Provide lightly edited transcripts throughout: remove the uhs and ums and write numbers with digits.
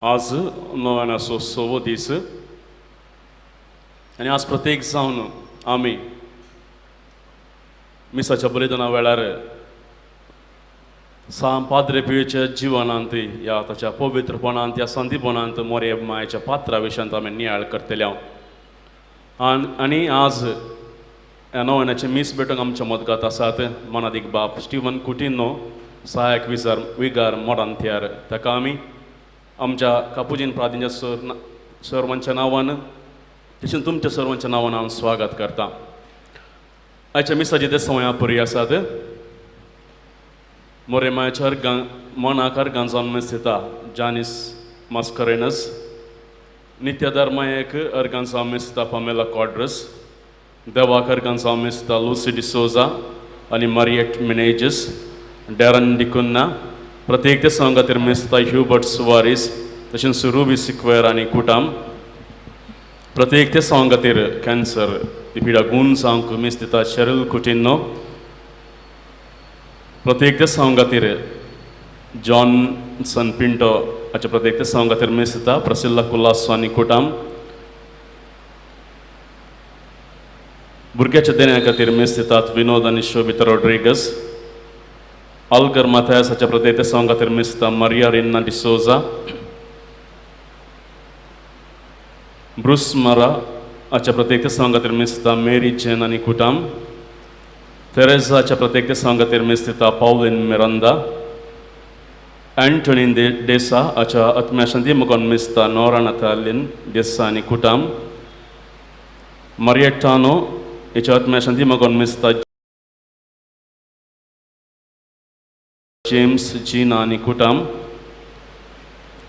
आज नव्यानाचो सवो दीस आनी आज प्रत्येक जावन आमी मिसाच्या बलिदाना वेळार सांत पाद्रे पियोच्या जिवनांत ह्या ताच्या पवित्रपणांत ह्या संदीपणांत मोरे मायेच्या पात्रा विशयांत आमी नियाळ करतले हांव. आनी आज ह्या नव्यानाचें मीस भेटूंक आमच्या मदगात आसात मनादीक बाप स्टिवन कुटिन्हो, सहायक विगार मोरांत्यार. ताका आमी आमच्या कापुजीन प्रादींच्या सर्वांच्या नांवान तशेंच तुमच्या सर्वांच्या नांवान हांव स्वागत करता. आयच्या मिसाची ते सवयां पुरी आसात. मोरे मायच्या अर्गां मनाक अर्गां जावन मेस दिता जानीस मास्करेनस, नित्यधर्मायक अर्गां जावन मेस दिता पमेला क्वाड्रस, देवाक अर्गां जावन मेस दिता लुसी डिसोजा आनी मारियट मिनेजस, डॅरन डिकुन्ना. प्रत्येक ते खातीर मेस दिता ह्युबर्ट सुवारीस तशेंच रुबी सिक्वेर आनी कुटाम. प्रत्येक ते खातीर कॅन्सर ती पिडा गूण जावंक मेस दिता शेरल कुटिन्हो. प्रत्येक ते खातीर जॉनसन पिंटो हाच्या प्रत्येक ते खातीर मेस दिता प्रसिल्ला कुलासो आनी कुटाम. भुरग्याच्या देण्या खातीर मेस दितात विनोद आनी शोभिता रॉड्रिगस. आल्गर माथायस हाच्या प्रत्येक ते खातीर मेस दिता मारिया रिन्ना डिसोजा. ब्रुस मारा हाच्या प्रत्येक ते खातीर मेस दिता मेरी जेन आनी कुटाम. तेरेझा हाच्या प्रत्येक ते खातीर मेस दिता पावलीन मिरांदा. अँटोनीन डेसा हाच्या आत्म्या शांती मुखान मेस दिता नोरा नातालीन डेसा आनी कुटाम. मारियटानो हाच्या आत्म्या शांती मुखान मेस दिता जेम्स जीना आनी कुटाम.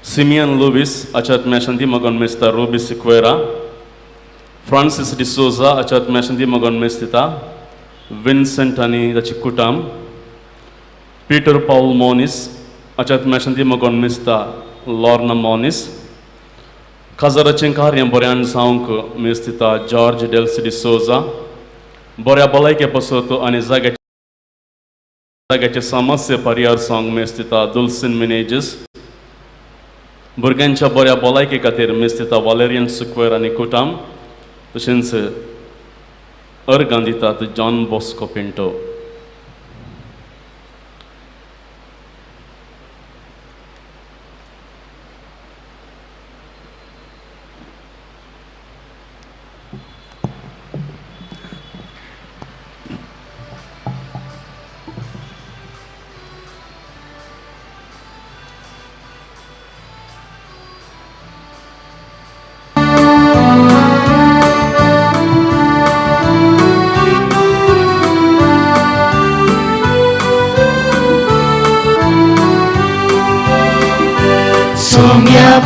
सिमियन लुवीस हाच्या आत्म्या शांती मुखान मेस दिता रुबी सिक्वेरा. फ्रांसीस डिसोजा हाच्या आत्म्या शांती मुखान मेस दिता विन्सेंट आनी ताची कुटाम. पीटर पावल मोनीस हाच्या आत्म्या शांती मुखान मेस दिता लॉर्ना मोनीस. काजाराचें कार्य बऱ्यान जावंक मेस दिता जॉर्ज डेल्सी डिसोजा. बऱ्या भलायके पासत आनी जाग्याचे समस्या परिहार जावंक मेस दिता दुलसीन मिनेजीस. भुरग्यांच्या बऱ्या भलायके खातीर मेस दिता वालेरियन सुक्वेर आनी कुटाम. तशेंच अर्गां दितात जॉन बॉस्को पिंटो.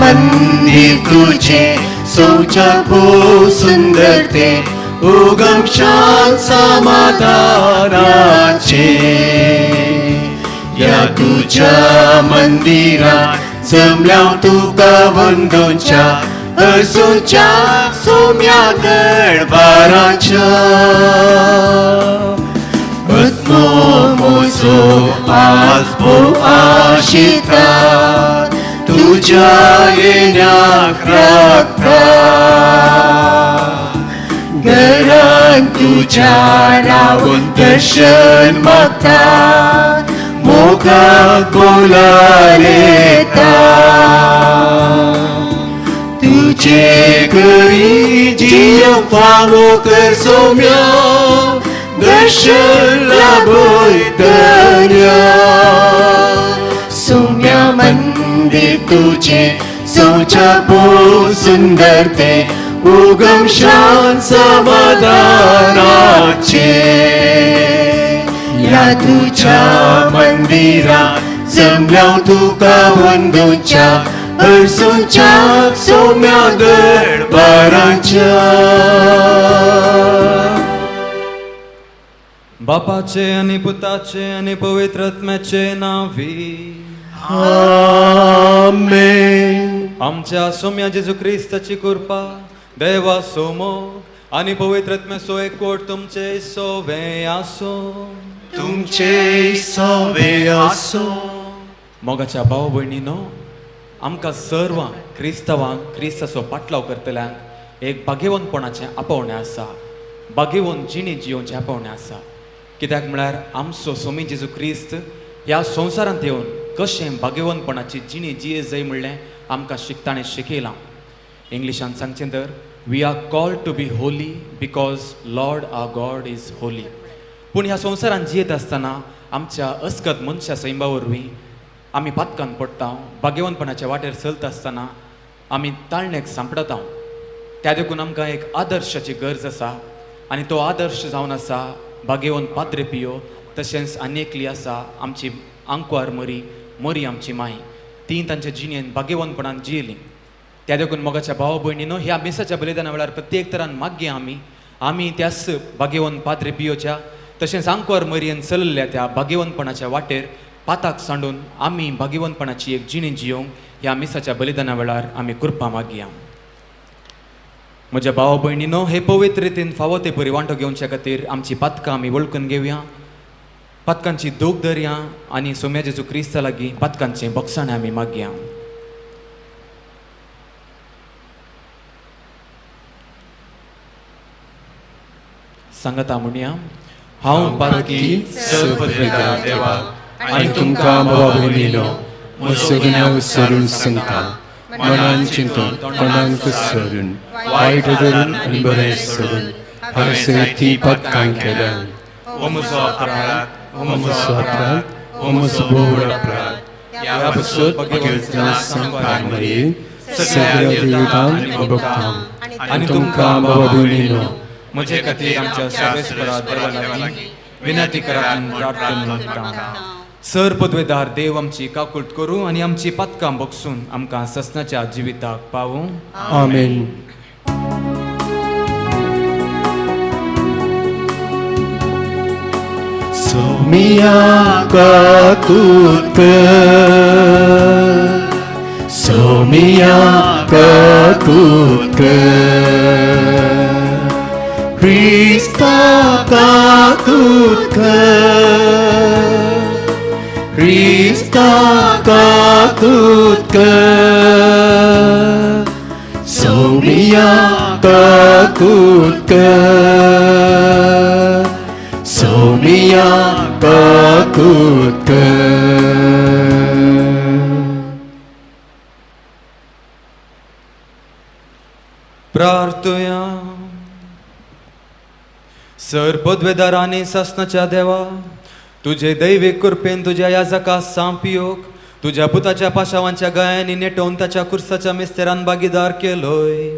मंदिर तुझे सोचा भो सुंदर ते उगम शांत समाधानाचे. या तुझ्या मंदिरात जमल्या तुका वंदोच्या हरसोच्या सोम्या दरबाराच्या. आत्मो मोजो आज भो आशिता तुझ्या येण्याक राखता. घरान तुझ्या रावून दर्शन मागता मोगाक बोलायता. तुझे घरी जियो फावो कर सोम्या दर्शन लाभयतल्या. सोम्या मंदिर तुझे सोचा भो सुंदर ते उगम शांत समाधानाचे. या तुझ्या मंदिरात जमल्या तुका वंदोच्या हरसोच्या सोम्या दरबाराच्या. बापाचे आनी पुताचे आनी पवित्र आत्म्याचे नांवी आमेन. आमच्या सोम्या जेजू क्रिस्ताची कृपा, देवा सोमो आनी पवित्र आत्म्याचो एकवट तुमचे सोवे आसो. तुमचे सोवे आसो. मोगाच्या भाव भयणीनो, आमकां सर्वांक क्रिस्तांवांक क्रिस्ताचो पाटलाव करतल्यांक एक भाग्यवंतपणाचें आपोवणें आसा, भाग्यवंत जिणी जियोवचें आपोवणें आसा. कित्याक म्हळ्यार आमचो सोमी जेजू क्रिस्त ह्या संवसारांत येवन कशें भाग्यवंतपणाची जिणी जिये जाय म्हणलें आमकां शिकता आनी शिकयलां. इंग्लिशान सांगचें तर we are called to be holy because Lord our God is holy. पूण ह्या संवसारांत जियेत आसतना आमच्या अस्कत मनशा सैंबा वरवीं आमी पातकान पडटा, भाग्यवंतपणाच्या वाटेर चलता आसतना आमी ताळणेक सांपडता. त्या देखून आमकां एक आदर्शाची गरज आसा आनी तो आदर्श जावन आसा भाग्यवंत पाद्रे पियो, तशेंच आनी एकली आसा आमची आंकवार मरी, मरी आमची माई. ती तांच्या जिणेन भाग्यवंतपणान जियेली. त्या देखून मोगाच्या भाव भयणीनो ह्या मिसाच्या बलिदाना वेळार प्रत्येक तरान मागया आमी आमी त्याच भाग्यवंत पाद्रे पियोच्या तशेंच आंकवार मरयेन चलल्या त्या भाग्यवंतपणाच्या वाटेर पाताक सांडून आमी भाग्यवंतपणाची एक जिणी जियोंक ह्या मिसाच्या बलिदाना वेळार आमी कृपा मागया. म्हज्या भाव भयणीनो हे पवित्र रितीन फावो ते परी वांटो घेवच्या खातीर आमची पातकां आमी वळखून घेवया, पातकांची दोग धरया आनी सोम्या जेजू क्रिस्ता लागीं पातकांचें बक्षाणें आमी मागया. सांगता म्हणया, हांव पातकी सर्वपदवेदार देवा आनी तुमकां भावा भयणीनो म्हजो गुन्यांव सरून सांगता, मनान चिंतून तोंडान सरून वायट धरून आनी बरें सोडून हांवें सयती पातकां केल्यान. हो म्हजो अपराध, हो म्हजो अपराध, हो म्हजो भोव अपराध. ह्या पासत भगवंता सांगपाक मरये सगळ्या देवतांक आनी भक्तांक आनी तुमकां भावा भयणीनो म्हजे खातीर आमच्या सर्वेस्परा देवा लागीं विनंती करात प्रार्थना मागता. सर पदवेदार देव आमची काकूट करूं आनी आमची पातकां बक्षून आमकां ससनाच्या जिविताक पावूं. आमेन. सोमिया काकूट कर, सोमिया काकूट कर, क्रिस्ता काकूट कर, क्रिस्ता काकूट कर, सोमिया काकूट कर, सोमिया काकूट कर. प्रार्थया. सर पदवेदार आनी सासनाच्या देवा, तुजे दैवीक कृपेन तुज्या याजका सांपियोक तुज्या पुताच्या पाशावांच्या गायांनी नेटोवन ताच्या कुर्साच्या मिस्तेरान भागीदार केलोय.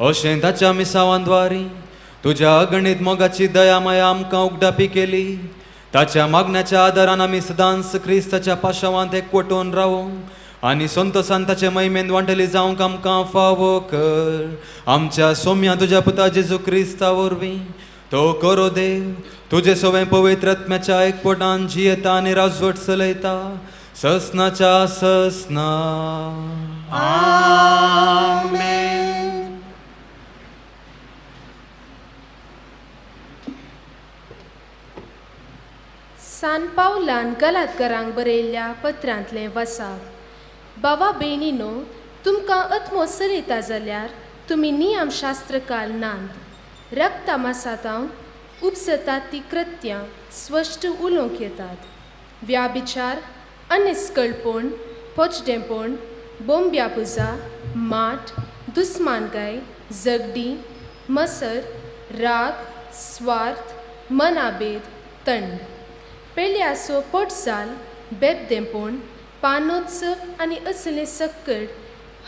अशें ताच्या मिसावांद्वारी तुज्या अगणीत मोगाची दया माया आमकां उगडापी केली. ताच्या मागण्याच्या आदारान आमी सदांच क्रिस्ताच्या पाशावांत एकवटून रावूंक आनी संतोसान ताचे महिमेन वांटली जावंक आमकां फावो कर. आमच्या सोम्या तुज्या पुता जेजू क्रिस्ता वरवीं तो करो देव तुजे सवें पवित्र आत्म्याच्या एकवटान जियेता आनी राजवट चलयता ससनाच्या ससना. आमेन. सान पावलान गलातकारांक बरयल्ल्या पत्रांतलें वसाप. बाबा बेणीनो, तुमकां आत्मो चलयता जाल्यार तुमी नियमशास्त्रकाल नात. रक्तमासांत उपसतात ती कृत्यां स्पश्ट उलोवंक येतात. व्याभिचार, अनिस्कळपण, पोचडेंपण, बोंब्या पुजा, माट, दुस्मानकाय, झगडीं, मसर, राग, स्वार्थ, मनाभेद, तंड, पेल्यासो पोटसाल, बेबदेंपण, पानोत्सव आनी असलें सक्कड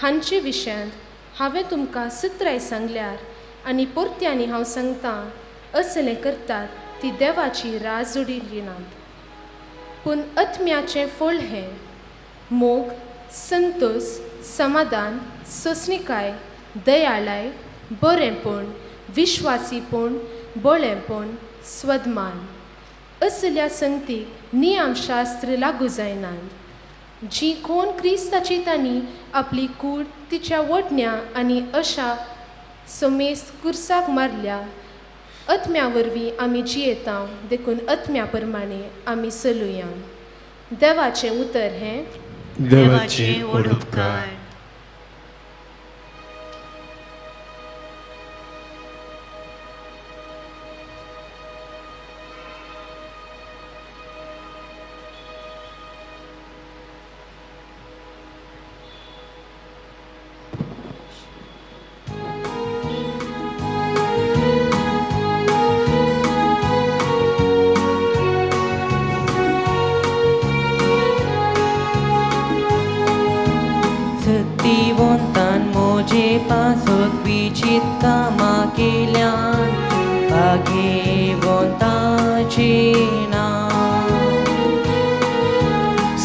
हांचे विशयांत हांवें तुमकां सुत्राय सांगल्यार आनी परत्यांनी हांव सांगतां असलें करतात ती देवाची राजोडी घेनात. पूण आत्म्याचें फळ हें मोग, संतोष, समाधान, सोंसणीकाय, दयाळाय, बरेंपण, विश्वासीपण, बळेपण, स्वदमान. असल्या संगतीक नियमशास्त्र लागू जायनात. जी कोण क्रिस्ताची तांणी आपली कूड तिच्या वटण्या आनी अशा समेस्त कुर्साक मारल्या. आत्म्या वरवीं आमी जियेता देखून आत्म्या प्रमाणे आमी चलुया. देवाचें उतर हें. देवाचें व्हड उपकार.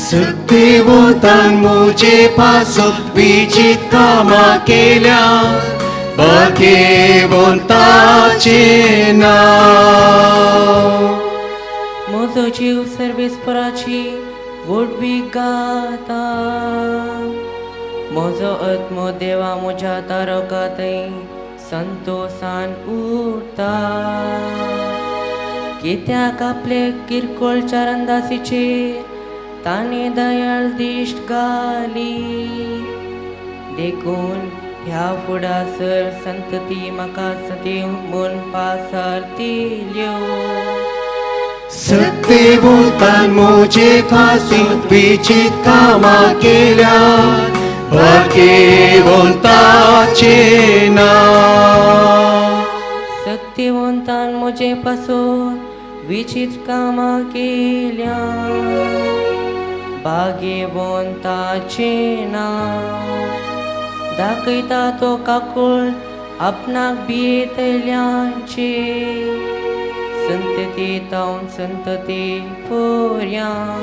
सत्यवंतान म्हजे पासत विचित कामां केल्या भाग्यवंताचें नांव. म्हजो जीव सर्वेस्पराची व्हडवीक गाता, म्हजो आत्मो देवा म्हज्या तारकांतय संतोसान उरता. कित्याक आपले किरकोळ चारंदासीचेर ताणें दयाळ दिश्ट घाली, देखून ह्या फुडासर संतती म्हाका सदैव म्हूण पासारतल्यो. सत्यवंतान म्हजे पासत विचित कामां केल्या भाग्यवंताचें नांव. सत्यवंतान म्हजे पासत विचित कामां केल्या भाग्यवंताचें नांव. दाखयता तो काकूळ आपणाक भियेतल्यांचे, संतती तावन संतती पर्यान.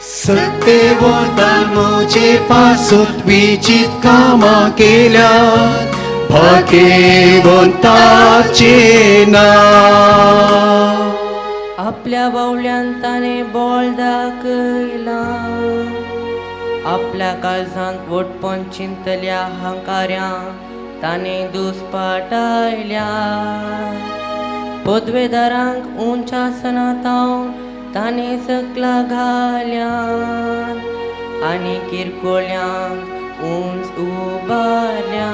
सत्यवंतान म्हजे पासत विचित कामां केल्या भाग्यवंताचें नांव. आपल्या बावल्यान ताणें बळ दाखयलां, आपल्या काळजांत वटपण चिंतल्या हंकाऱ्यांक ताणें दुस्पाटायल्या. पदवेदारांक उंच आसनातावन ताणें सकला घाल्या आनी किरकोळ्यांक उंच उबारल्या.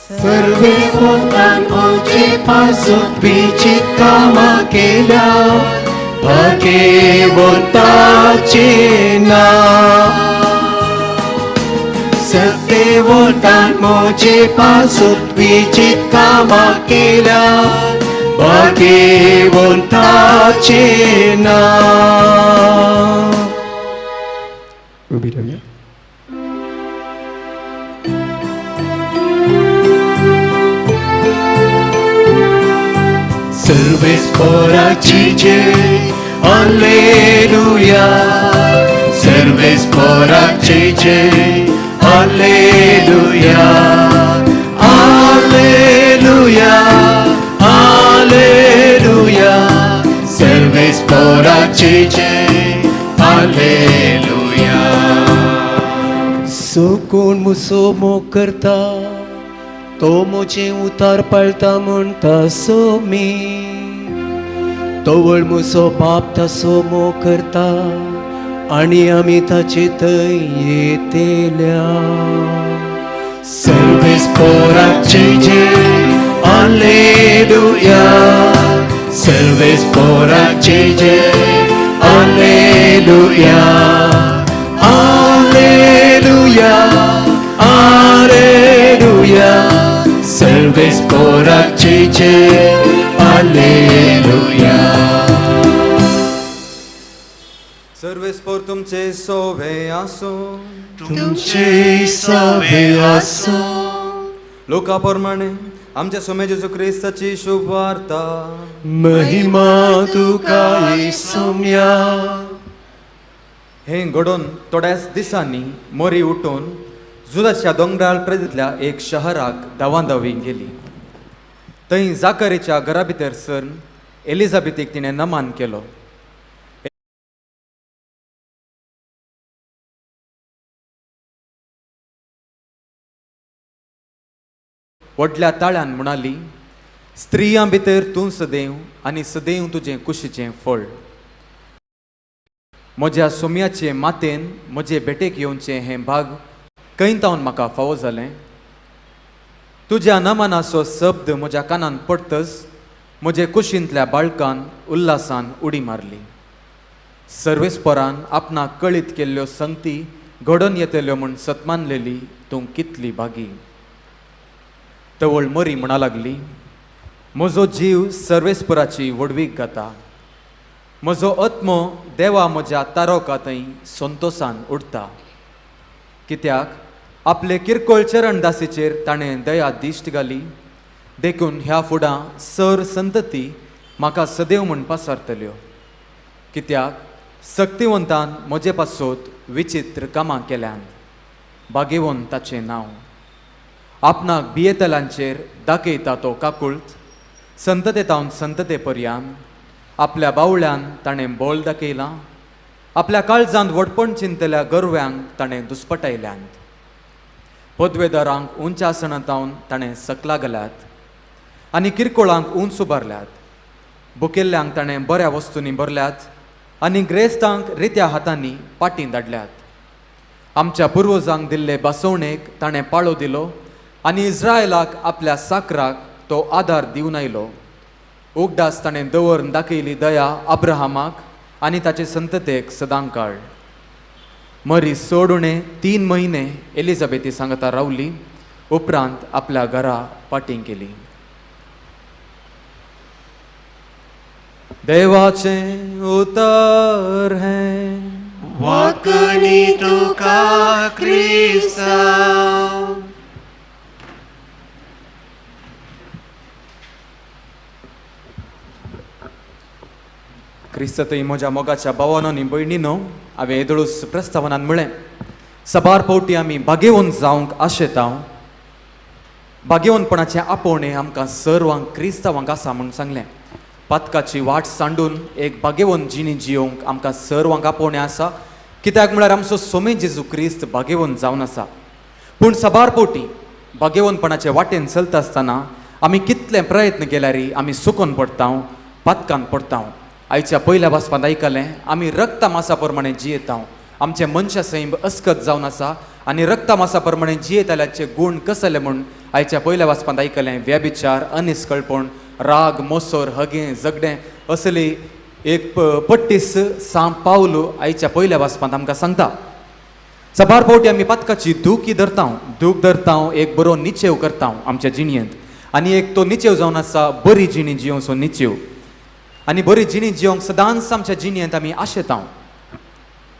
सर्वेवंतान म्हजे पासत विचित कामां केल्या भाग्यवंताचें नांव. सत्यवंतान म्हजे पासत विचित कामां केल्या भाग्यवंताचें नांव. उबी रावया. सर्वेस्पराची जय हालेलुया, सर्वेस्पराची जय हालेलुया, हालेलुया हालेलुया, सर्वेस्पराची जय हालेलुया. सो कोण मुसो मोग करता तो म्हजें उतार पाळता म्हणटा सो मी, तवळ मुसो बाप तासो मोग करता आनी आमी ताचे थंय येतेल्या. सर्वेस्पराची जय हालेलुया, सर्वेस्पराची जय हालेलुया, हालेलुया हालेलुया, सर्वेस्पराची जय हालेलुया. सर्वेस्पर तुमचे सोवे आसूं, तुमचे सोवे आसूं. लोका प्रमाणे आमच्या स्वामी जेजू क्रिस्ताची शुभवार्ता. महिमा तुका सोम्या. हें घडोवन थोड्याच दिसांनी मोरी उठून जुदाच्या दोंगराळ प्रदेशांतल्या एक शहराक धांवाधांवी गेली. थंय जाकरीच्या घरा भितर सरून एलिझाबेथीक तिणें नमान केलो. व्हडल्या ताळ्यान म्हणाली, स्त्रियां भितर तूं सदैव आनी सदैव तुजें कुशीचें फळ. म्हज्या सोम्याचे मातेन म्हजे भेटेक येवचें हें भाग खंय तावन म्हाका फावो जालें? तुज्या नमनाचो शब्द म्हज्या कानान पडतच म्हजे कुशींतल्या बाळकान उल्हासान उडी मारली. सर्वेस्परान आपणाक कळीत केल्ल्यो संगती घडोवन येतल्यो म्हूण सतमानलेली तूं कितली भागी. तवळ मरी म्हणा लागली, म्हजो जीव सर्वेस्पराची व्हडवीक गाता, म्हजो आत्मो देवा म्हज्या तारोका थंय संतोसान उडटा. कित्याक आपले किरकोळ चरणदासीचेर ताणें दया दिश्ट घाली, देखून ह्या फुडां सर संतती म्हाका सदैव म्हूण पसरतल्यो. कित्याक सक्तिवंतान म्हजे पासत विचित्र कामां केल्यान, बागेवन ताचें नांव. आपणाक भियेतल्यांचेर दाखयता तो काकुळत, संतते तावन संतते पर्यान आपल्या बावळ्यान ताणें बोल दाखयलां, आपल्या काळजांत व्हडपण चिंतल्या गरव्यांक ताणें दुस्पटायल्यांत. पदवेदारांक उंच आसनां तावन ताणें सकला घाल्यात आनी किरकोळांक उंच उबारल्यात. भुकेल्ल्यांक ताणें बऱ्या वस्तूंनी भरल्यात आनी ग्रेस्तांक रित्या हातांनी पाटीं धाडल्यात. आमच्या पुर्वजांक दिल्ले बसवणेक ताणें पाळो दिलो आनी इस्रायलाक आपल्या साकराक तो आदार दिवन आयलो. उगडास ताणें दवरून दाखयली दया अब्राहमाक आनी ताचे संततेक सदांकाळ. मरी सोड उणें 3 म्हयने एलिझाबेथी सांगता रावली, उपरांत आपल्या घरा पाटीं केली. देवाचें उतर हें. वाकणी तुका क्रिस्तांव. क्रिस्ततय म्हज्या मोगाच्या भावानो आनी भयणीनो, हांवें येदोळूच प्रस्तावनान म्हळें, साबार फावटी आमी भागेवन जावंक आशेता. भागेवनपणाचें आपोवणें आमकां सर्वांक क्रिस्तांवांक आसा म्हूण सांगलें. पातकाची वाट सांडून एक भागेवन जिणी जियोवंक आमकां सर्वांक आपोवणें आसा. कित्याक म्हळ्यार आमचो सोमे जेजू क्रिस्त भागेवन जावन आसा. पूण साबार फावटी भागेवनपणाचे वाटेन चलता आसतना आमी कितले प्रयत्न केल्यार आमी सुकून पडटा, पातकान पडटा. आयच्या पयल्या वाचपांत आयकलें, आमी रक्ता मासा प्रमाणे जियेता. आमचें मनशा सैम अस्कत जावन आसा आनी रक्ता मासा प्रमाणे जियेतल्याचे गूण कसले म्हूण आयच्या पयल्या वाचपांत आयकलें. व्यभिचार, अनिस्कळपण, राग, मोसोर, हगें, झगडें असली एक पट्टीस सां पावलू आयच्या पयल्या वाचपांत आमकां सांगता. साबार फावटी आमी पातकाची दुखी धरता, दूख धरता, एक बरो निचेव करता आमच्या जिणयेंत आनी एक तो निचेव जावन आसा बरी जिणी जियोवचो निचेव. आनी बरी जिणी जियोंक सदांच आमच्या जिणयेंत आमी आशेता.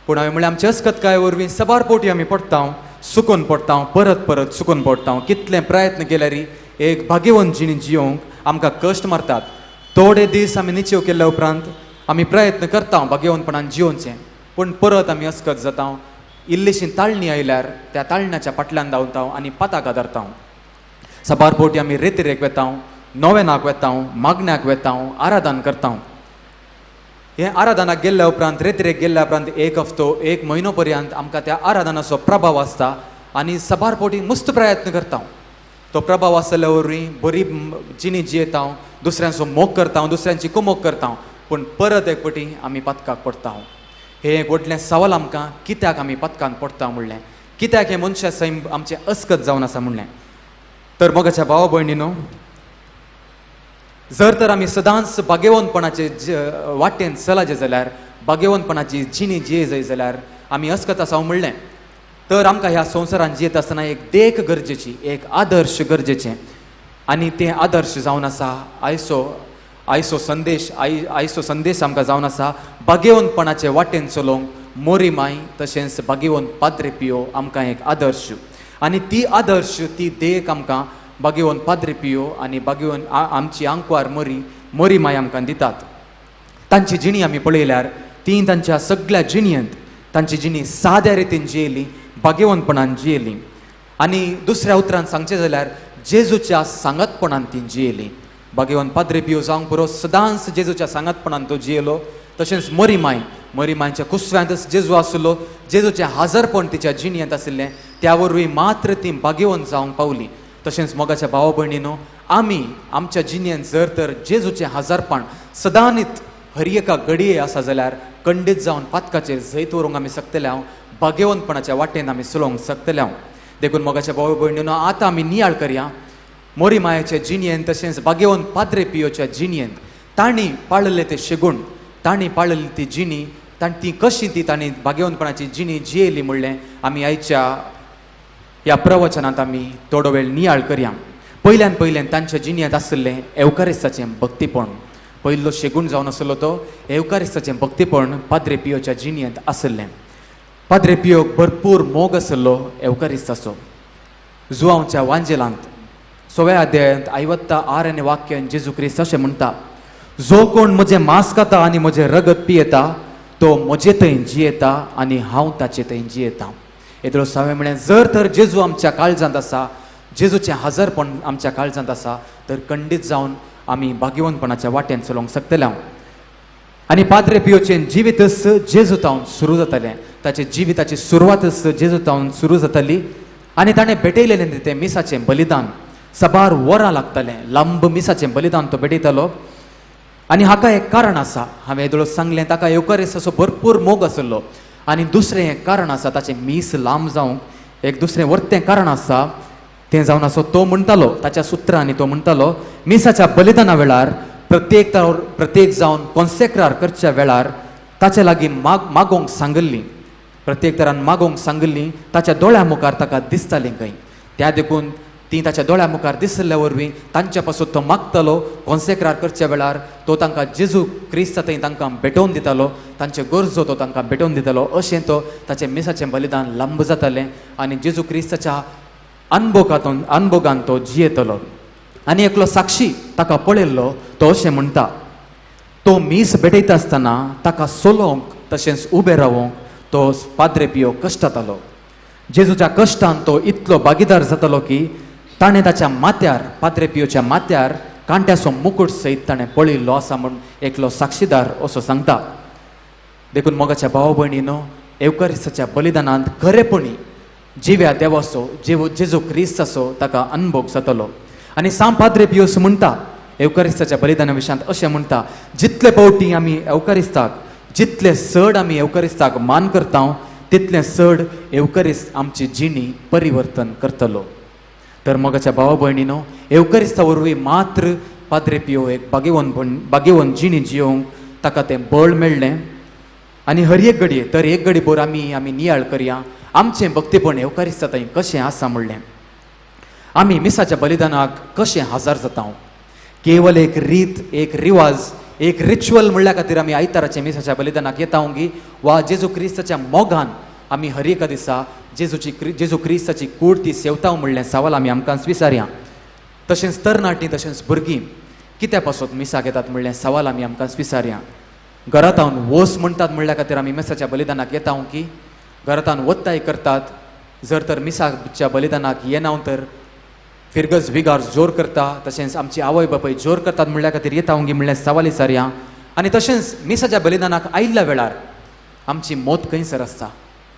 पूण हांवें म्हणलें, आमचे अस्कतकाय वरवीं साबार फावटी आमी पडटा, सुकून पडटा, परत परत सुकून पडटा. कितले प्रयत्न केल्यार एक भाग्यवंत जिणी जियोंक आमकां कश्ट मारतात. थोडे दीस आमी निचेव केल्या उपरांत आमी प्रयत्न करता भाग्यवंतपणान जियोवचें, पूण परत आमी अस्कत जाता. इल्लीशी ताळणी आयल्यार त्या ताळण्याच्या फाटल्यान धांवता आनी पाताक आदारता. साबार फावटी आमी रेतिरेक वेता, नोवेनाक वेता, मागण्याक वेता, आराधन करता. हे आराधनाक गेल्ल्या उपरांत, रेतिरेक गेल्ल्या उपरांत एक हफ्तो, एक म्हयनो पर्यंत आमकां त्या आराधनाचो प्रभाव आसता आनी साबार फावटी मस्त प्रयत्न करता. तो प्रभाव आसल्या वरवीं बरी जिणी जियेता, दुसऱ्यांचो मोग करता, दुसऱ्यांची कुमोक करता, पूण परत एक फावटी आमी पातकाक पडटा. हें एक व्हडलें सवाल आमकां, कित्याक आमी पातकान पडटा म्हणलें, कित्याक हें मनशा सैम आमचें अस्कत जावन आसा म्हणलें. तर मोगाच्या भावा भयणीनो, जर तर आमी सदांच भाग्यवंतपणाचे वाटेन चलाचे जाल्यार, भाग्यवंतपणाची जिणी जिये जाय जाल्यार आमी अस्कत आसा म्हणलें, तर आमकां ह्या संवसारान जियेत आसतना एक देख गरजेची, एक आदर्श गरजेचें. आनी तें आदर्श जावन आसा आयचो आयचो संदेश, आयचो संदेश आमकां जावन आसा भाग्यवंतपणाचे वाटेन चलोवंक मोरी माय तशेंच भाग्यवंत पाद्रे पियो आमकां एक आदर्श. आनी ती आदर्श, ती देख आमकां भाग्यवंत पाद्रे पियो आनी भाग्यवंत आमची आंकवार मोरी मोरी माय आमकां दितात. तांची जिणी आमी पळयल्यार ती तांच्या सगळ्या जिणयेंत तांची जिणी साद्या रितीन जियेली, भाग्यवंतपणान जियेली. आनी दुसऱ्या उतरान सांगचें जाल्यार जेजूच्या सांगातपणान ती जियेली. भाग्यवंत पाद्रे पियो जावंक पुरो सदांच जेजूच्या सांगातपणान तो जियेलो. तशेंच मोरी माय, मोरी मायच्या कुसव्यांतच जेजू आसलो, जेजूचें हाजरपण तिच्या जिणयेंत आशिल्लें, त्या वरवीं मात्र ती भाग्यवंत जावंक पावली. तशेंच मोगाच्या भावा भयणीनो, आमी आमच्या जिणयेंत जर तर जेजूचें हाजरपण सदांनीत हर एका घडये आसा जाल्यार खंडीत जावन पातकाचेर जैत व्हरूंक आमी शकतले हांव, भाग्यवंतपणाच्या वाटेन आमी चलोवंक शकतले हांव. देखून मोगाच्या भाव भयणीनो आतां आमी नियाळ करया मोरी मायाच्या जिणयेन तशेंच भाग्यवंत पाद्रे पियोच्या जिणयेन तांणी पाळिल्ले ते शेगूण, तांणी पाळिल्ली ती जिणी, ती कशी ती तांणी भाग्यवंतपणाची जिणी जियेली म्हणलें आमी आयच्या ह्या प्रवचनांत आमी थोडो वेळ नियाळ करया. पयल्यान पयल्यान तांच्या जिणयेंत आशिल्लें एवकारिस्ताचें भक्तीपण. पयलो शेगूण जावन आसलो तो एवकारिस्ताचें भक्तीपण पाद्रे पियोच्या जिणयेंत आशिल्लें. पाद्रे पियोक भरपूर मोग आशिल्लो एवकारिस्ताचो. जुवांवच्या वांजेलांत 6व्या अध्यायांत 56 आनी वाक्यान जेजू क्रिस्त अशें म्हणटा, जो कोण म्हजें मांस खाता आनी म्हजें रगत पियेता तो म्हजे थंय जियेता आनी हांव ताचे थंय जियेता. येदोळ हांवें म्हणलें जर तर जेजू आमच्या काळजांत आसा, जेजूचें हजरपण आमच्या काळजांत आसा तर खंडीत जावन आमी भाग्यवंतपणाच्या वाटेन चलोवंक शकतले हांव. आनी पाद्रे पियोचें जिवीतच जेजू तावन सुरू जातालें, ताचे जिविताची सुरवातच जेजू तावन सुरू जाताली. आनी ताणें भेटयलेलें तें मिसाचें बलिदान साबार वरां लागतालें, लांब मिसाचें बलिदान तो भेटयतालो. आनी हाका एक कारण आसा, हांवें येदोळ सांगलें ताका एवकारिस्ताचो भरपूर मोग आशिल्लो. आनी दुसरें एक कारण आसा ताचें मीस लांब जावंक एक दुसरें वर्तें कारण आसा तें जावन आसो तो म्हणटालो ताच्या सुत्रांनी तो म्हणटालो मिसाच्या बलिदाना वेळार प्रत्येक प्रत्येक जावन कॉन्सेक्रार करच्या वेळार ताच्या लागीं मागोवंक सांगिल्ली, प्रत्येक तरान मागोवंक सांगिल्ली ताच्या दोळ्या मुखार ताका दिसतालीं खंय. त्या देखून ती ताच्या दोळ्या मुखार दिसल्या वरवीं तांच्या पासून तो मागतालो. कॉन्सेक्रार करच्या वेळार तो तांकां जेजू क्रिस्ता थंय तांकां भेटोवन दितालो, तांचे गरजो तो तांकां भेटोवन दितालो. अशें तो ताचें मिसाचें बलिदान लांब जातालें आनी जेजू क्रिस्ताच्या अनभोगान तो जियेतलो. आनी एकलो साक्षी ताका पळयल्लो तो अशें म्हणटा, तो मीस भेटयता आसतना ताका सोलोवंक तशेंच उबें रावोंक तो पाद्रे पियो कश्टातालो. जेजूच्या कश्टान तो इतलो भागीदार जातालो की ताणें ताच्या माथ्यार, पाद्रे पियोच्या माथ्यार कांट्याचो मुकूट सयत ताणें पळयल्लो आसा म्हूण एकलो साक्षीदार असो सांगता. देखून मोगाच्या भाव भयणीनो एवकारिस्ताच्या बलिदानांत खरेपणी जिव्या देवाचो जेजू क्रिस्ताचो ताका अनभोग जातलो. आनी सांत पाद्रे पियोस म्हणटा एवकारिस्ताच्या बलिदाना विशयांत अशें म्हणटा, जितले फावटी आमी एवकारिस्ताक, जितले चड आमी एवकारिस्ताक मान करता तितलें चड एवकारिस्त आमची जिणी परिवर्तन करतलो. तर मोगाच्या भावा भयणीनो एवकारिस्ता वरवीं मात्र पाद्रे पियो एक भाग्यवंत जिणी जियोवंक ताका तें बळ मेळ्ळें. आनी हर एक घडये तर एक घडी भर आमी आमी नियाळ करया आमचें भक्तीपण एवकारिस्ता थंय कशें आसा म्हणलें, आमी मिसाच्या बलिदानाक कशें हजर जाता. केवल एक रीत, एक रिवाज, एक रिच्युअल म्हणल्या खातीर आमी आयताराच्या मिसाच्या बलिदानाक येता गी वा जेजू क्रिस्ताच्या मोगान आमी हर एका दिसा जेजू क्रिस्ताची कूड ती सेवता म्हणलें सवाल आमी आमकां विचारया. तशेंच तरणाटीं तशेंच भुरगीं कित्या पासत मिसाक येतात म्हणलें सवाल आमी आमकां विचारया. घरांत वस म्हणटात म्हणल्या खातीर आमी मिसाच्या बलिदानाक येता की घरांत वत्ताय करतात, जर तर मिसाच्या बलिदानाक येना तर फिरगज विगार जोर करता, तशेंच आमची आवय बापाय जोर करतात म्हणल्या खातीर येता गी म्हणलें सवाल विचारया. आनी तशेंच मिसाच्या बलिदानाक आयिल्ल्या वेळार आमची मत खंयसर आसता,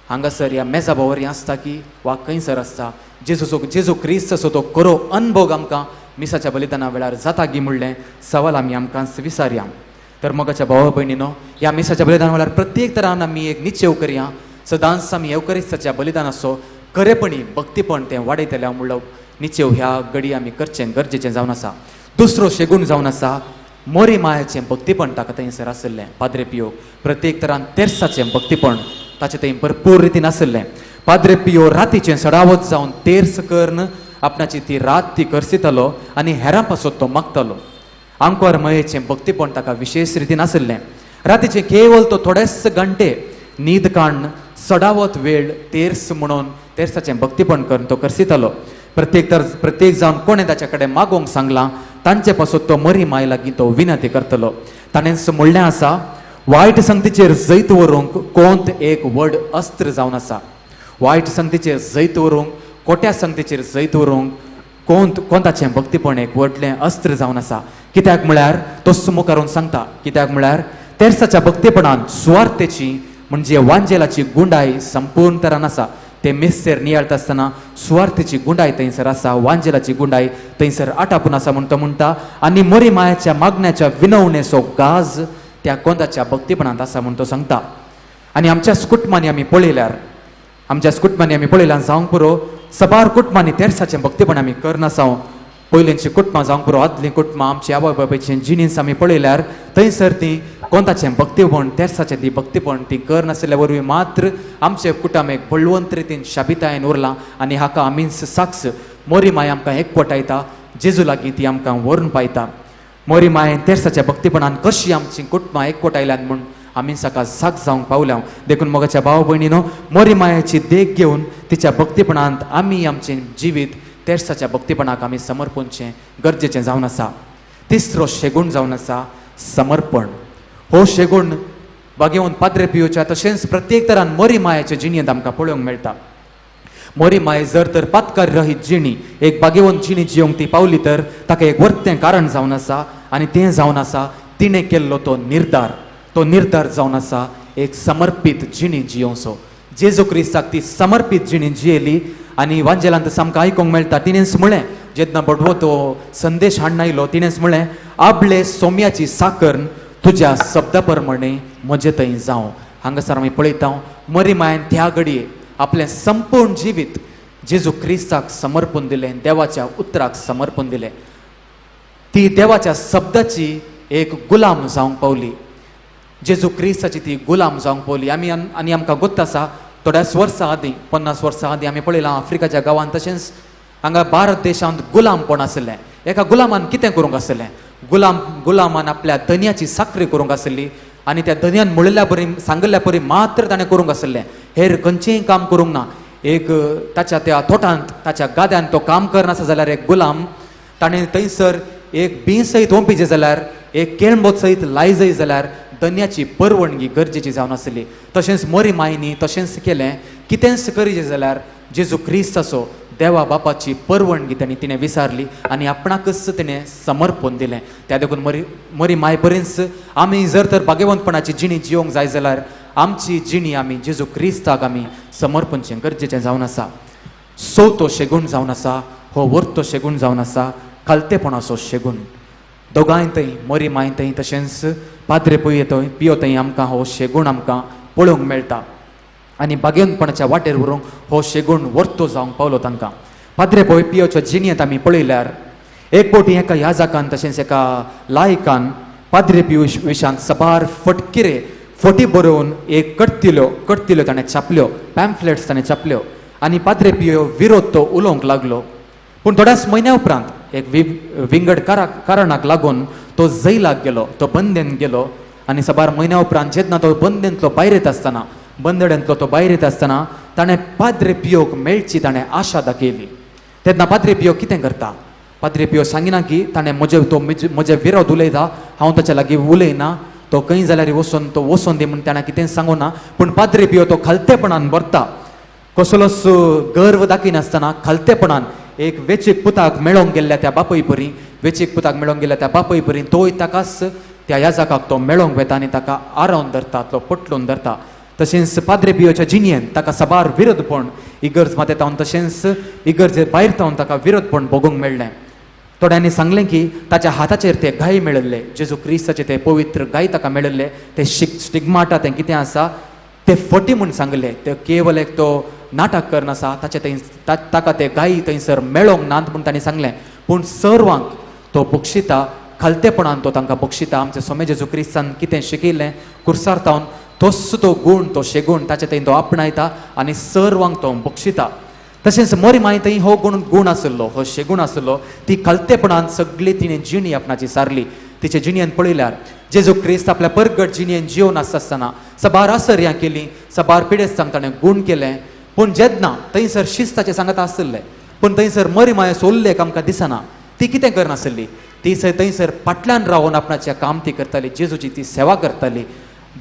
हांगासर ह्या मेजा भोंवर आसता की वा खंयसर आसता. जेजू क्रिस्ताचो तो खरो अनभोग आमकां मिसाच्या बलिदाना वेळार जाता गी म्हणलें सवाल आमी आमकां विचारया. तर मोगाच्या भावा भयणीनो ह्या मिसाच्या बलिदाना वेळार प्रत्येक तरान आमी एक निश्चेव करया, सदांच आमी एवकारिस्ताच्या बलिदानाचो खरेपणी भक्तीपण तें वाडयतले म्हणलो निश्चेव ह्या घडी आमी करचें गरजेचें जावन आसा. दुसरो शेगूण जावन आसा मोरी मायाचें भक्तीपण ताका थंयसर आशिल्लें. पाद्रे पियोक प्रत्येक तरान तेर्साचें भक्तीपण ताचें थंय भरपूर रितीन आशिल्लें. पाद्रे पियो रातीचें सडावत जावन तेर्स करून आपणाची ती रात ती करसितालो आनी हेरां पासत तो मागतालो. आंकवार मयेचें भक्तीपण ताका विशेश रितीन आशिल्लें. रातीचें केवल तो थोडेच घंटे न्हीद काडून सडावत वेळ तेर्स म्हणून तेर्साचें भक्तीपण करून तो करसितालो. प्रत्येक जावन कोणें ताच्या कडेन मागोवंक सांगलां तांचे पासत तो मरी माय लागीं तो विनंती करतलो. ताणें म्हणलें आसा, वायट संगतीचेर जैत व्हरूंक कोंत एक व्हड अस्त्र जावन आसा. वायट संगतीचेर जैत व्हरूंक, खोट्या संगतीचेर जैत व्हरूंक कोंताचें भक्तीपण एक व्हडलें अस्त्र जावन आसा. कित्याक म्हळ्यार तो मुखारून सांगता, कित्याक म्हळ्यार तेर्साच्या भक्तीपणान सुवार्थेची म्हणजे वांजेलाची गुंडाय संपूर्ण तरान आसा. ते मिस्तेर नियाळटा आसतना सुवार्थेची गुंडाय थंयसर आसा, वांजेलाची गुंडाय थंयसर आटापून आसा म्हूण तो म्हणटा. आनी मोरी मायाच्या मागण्याच्या विनवणेचो गाज त्या कोंदाच्या भक्तीपणांत आसा म्हूण तो सांगता. आनी आमच्या कुटुंबांनी आमी पळयल्यार, आमच्या कुटुंबांनी आमी पळयल्यार जावंक पुरो सबार कुटुंबांनी तेरसाचें भक्तीपण आमी करनासांव. पयलींची कुटुंबां जावंक पुरो आदलीं कुटुंबां आमची आवय बापायची जिणीस आमी पळयल्यार थंयसर ती कोंताचें भक्तीपण तेरसाचें ती भक्तीपण ती करनासल्या वरवीं मात्र आमचे कुटुंब एक बळवंत रितीन शाबितायेन उरलां. आनी हाका आमीच साक्ष मोरी माय आमकां एकवटायता, जेजू लागीं ती आमकां व्हरून पायता. मोरी मायेन तेरसाच्या भक्तीपणान कशी आमची कुटुंबां एकवटायल्यान म्हूण आमी साका साक्ष जावंक पावल्या. देखून मोगाच्या भाव भयणीनो, मोरी मायेची देख घेवन तिच्या भक्तीपणांत आमी आमचें जिवीत तेरसाच्या भक्तीपणाक आमी समर्पणचें गरजेचें जावन आसा. तिसरो शेगूण जावन आसा समर्पण. हो शेगूण बागेवन पाद्रे पियोच्या तशेंच प्रत्येक तरान मोरी मायेचे जिणेंत आमकां पळोवंक मेळटा. मोरी माय जर तर पातकार रहीत जिणी एक बागेवन जिणी जिवंक ती पावली तर ताका एक वर्तें कारण जावन आसा आनी तें जावन आसा तिणें केल्लो तो निर्धार. तो निर्धार जावन आसा एक समर्पीत जिणी जियोवचो. जेजू क्रिस्ताक ती समर्पीत जिणी जियेली. आनी वांजेलांत सामकां आयकूंक मेळटा तिणेंच म्हळें, जेन्ना बडवो तो संदेश हाडून आयलो तिणेंच म्हळें, आपले सोम्याची साकर तुज्या शब्दा प्रमाणे म्हजे थंय जावं. हांगासर आमी पळयता मरी मायन त्या घडये आपलें संपूर्ण जिवीत जेजू क्रिस्ताक समर्पण दिलें, देवाच्या उतराक समर्पण दिलें. ती देवाच्या शब्दाची एक गुलाम जावंक पावली. जेजू क्रिस्ताची ती गुलाम जावंक पावली. आमी आनी आमकां गोत्त आसा थोड्याच वर्सां आदीं, 50 वर्सां आदीं आमी पळयलां आफ्रिकाच्या गांवांत तशेंच हांगा भारत देशांत गुलामपण आशिल्लें. एका गुलामान कितें करूंक आशिल्लें? गुलामान आपल्या धनयाची साकरी करूंक आशिल्ली आनी त्या धनयान म्हणिल्ल्या परी सांगिल्ल्या परी मात्र ताणें करूंक आशिल्लें, हेर खंयचेंय काम करूंक ना. एक ताच्या त्या तोटांत ताच्या गाद्यान तो काम करनासा जाल्यार एक गुलाम ताणें थंयसर एक बी सयत ओंपीचें जाल्यार एक केळंबो सयत लायजय जाल्यार धन्याची परवणगी गरजेची जावन आसली. तशेंच मोरी मायनी तशेंच केलें, कितेंच करीचें जाल्यार जेजू क्रिस्ताचो देवा बापाची परवणगी ताणी तिणें विसारली आनी आपणाकच तिणें समर्पण दिलें. त्या देखून मोरी माय बरेंच आमी जर तर भाग्यवंतपणाची जिणी जिवंक जाय जाल्यार आमची जिणी आमी जेजू क्रिस्ताक आमी समर्पणचें गरजेचें जावन आसा. चवथो शेगूण जावन आसा हो वर्तो शेगूण जावन आसा खालतेपणाचो शेगूण. दोगांय थंय मोरी माय थंय तशेंच पाद्रे पियो पियो थंय आमकां हो शेगूण आमकां पळोवंक मेळटा आनी बागेवनपणाच्या वाटेर व्हरूंक हो शेगूण वर्तो जावंक पावलो तांकां. पाद्रे पोय पियोच्या जिणेंत आमी पळयल्यार एक फावटी एका याजकान तशेंच एका लायकान पाद्रे पियो विशांत सबार फटकिरे फटी बरोवन एक कटतिल्यो ताणें छापल्यो, पॅम्फलेट्स ताणें छापल्यो आनी पाद्रे पियो विरोध तो उलोवंक लागलो. पूण थोड्याच म्हयन्या उपरांत एक विंगड कारणाक लागून तो जैलाक गेलो, तो बंदेन गेलो आनी सबार म्हयन्या उपरांत जेन्ना तो बंदेंतलो भायर येता आसतना, बंदड्यांतलो तो भायर येता आसतना ताणें पाद्रे पियोक मेळची ताणें आशा दाखयली. तेन्ना पाद्रे पियो कितें करता? पाद्रे पियो सांगिना की ताणें म्हजे विरोध उलयता, हांव ताच्या लागीं उलयना, तो खंय जाल्यार वचोन तो वचोन दी म्हूण ताणें कितें सांगू ना. पूण पाद्रे पियो तो खालतेपणान भरता, कसलोच गर्व दाखयनासतना खालतेपणान एक वेचीक पुताक मेळोंक गेल्ल्या त्या बापय परी, वेचीक पुताक मेळोंक गेल्ल्या त्या बापय परी तोय ताकाच त्या याजकाक तो मेळोंक वेता आनी ताका आरावन धरता, तो पटलून धरता. तशेंच पाद्रे पियोच्या जिणेंत ताका साबार विरोधपण इगर्ज माते तावन तशेंच इगर्जे भायर तावन ताका विरोधपण भोगूंक मेळ्ळें. थोड्यांनी सांगलें की ताच्या हाताचेर ते गाय मेळिल्ले, जेजू क्रिस्ताचे ते पवित्र गाय ताका मेळिल्ले, ते स्टिग्माटा तें कितें आसा ते फटी म्हूण सांगले, ते केवल एक तो नाटक करनासा, ताचे थंय ताका ते गायी थंयसर मेळोंक नात म्हूण तांणी सांगलें. पूण सर्वांक तो बक्षिता, खालतेपणान तो तांकां बक्षिता. आमच्या स्वामी जेजू क्रिस्तान कितें शिकयलें कुर्सार तावन तोच तो गूण, तो शेगूण ताचे थंय तो आपणायता आनी सर्वांक तो बक्षिता. तशेंच मोरी माय थंय हो गूण आशिल्लो, हो शेगूण आशिल्लो, ती खालतेपणान सगळी तिणें जिणी आपणाची सारली. तिचे जिणेन पळयल्यार जेजू क्रिस्त आपल्या परगट जिणेन जिवन आसता आसतना सबार आसर्यां केली, सबार पिडेस्तांक ताणें गूण केलें. पूण जेन्ना थंयसर शिस्ताचें सांगता आशिल्लें, पूण थंयसर मरी मायेचो उल्लेख आमकां दिसना. ती कितें करनासली? ती थंयसर फाटल्यान रावन आपणाचें काम ती करताली, जेजूची ती सेवा करताली.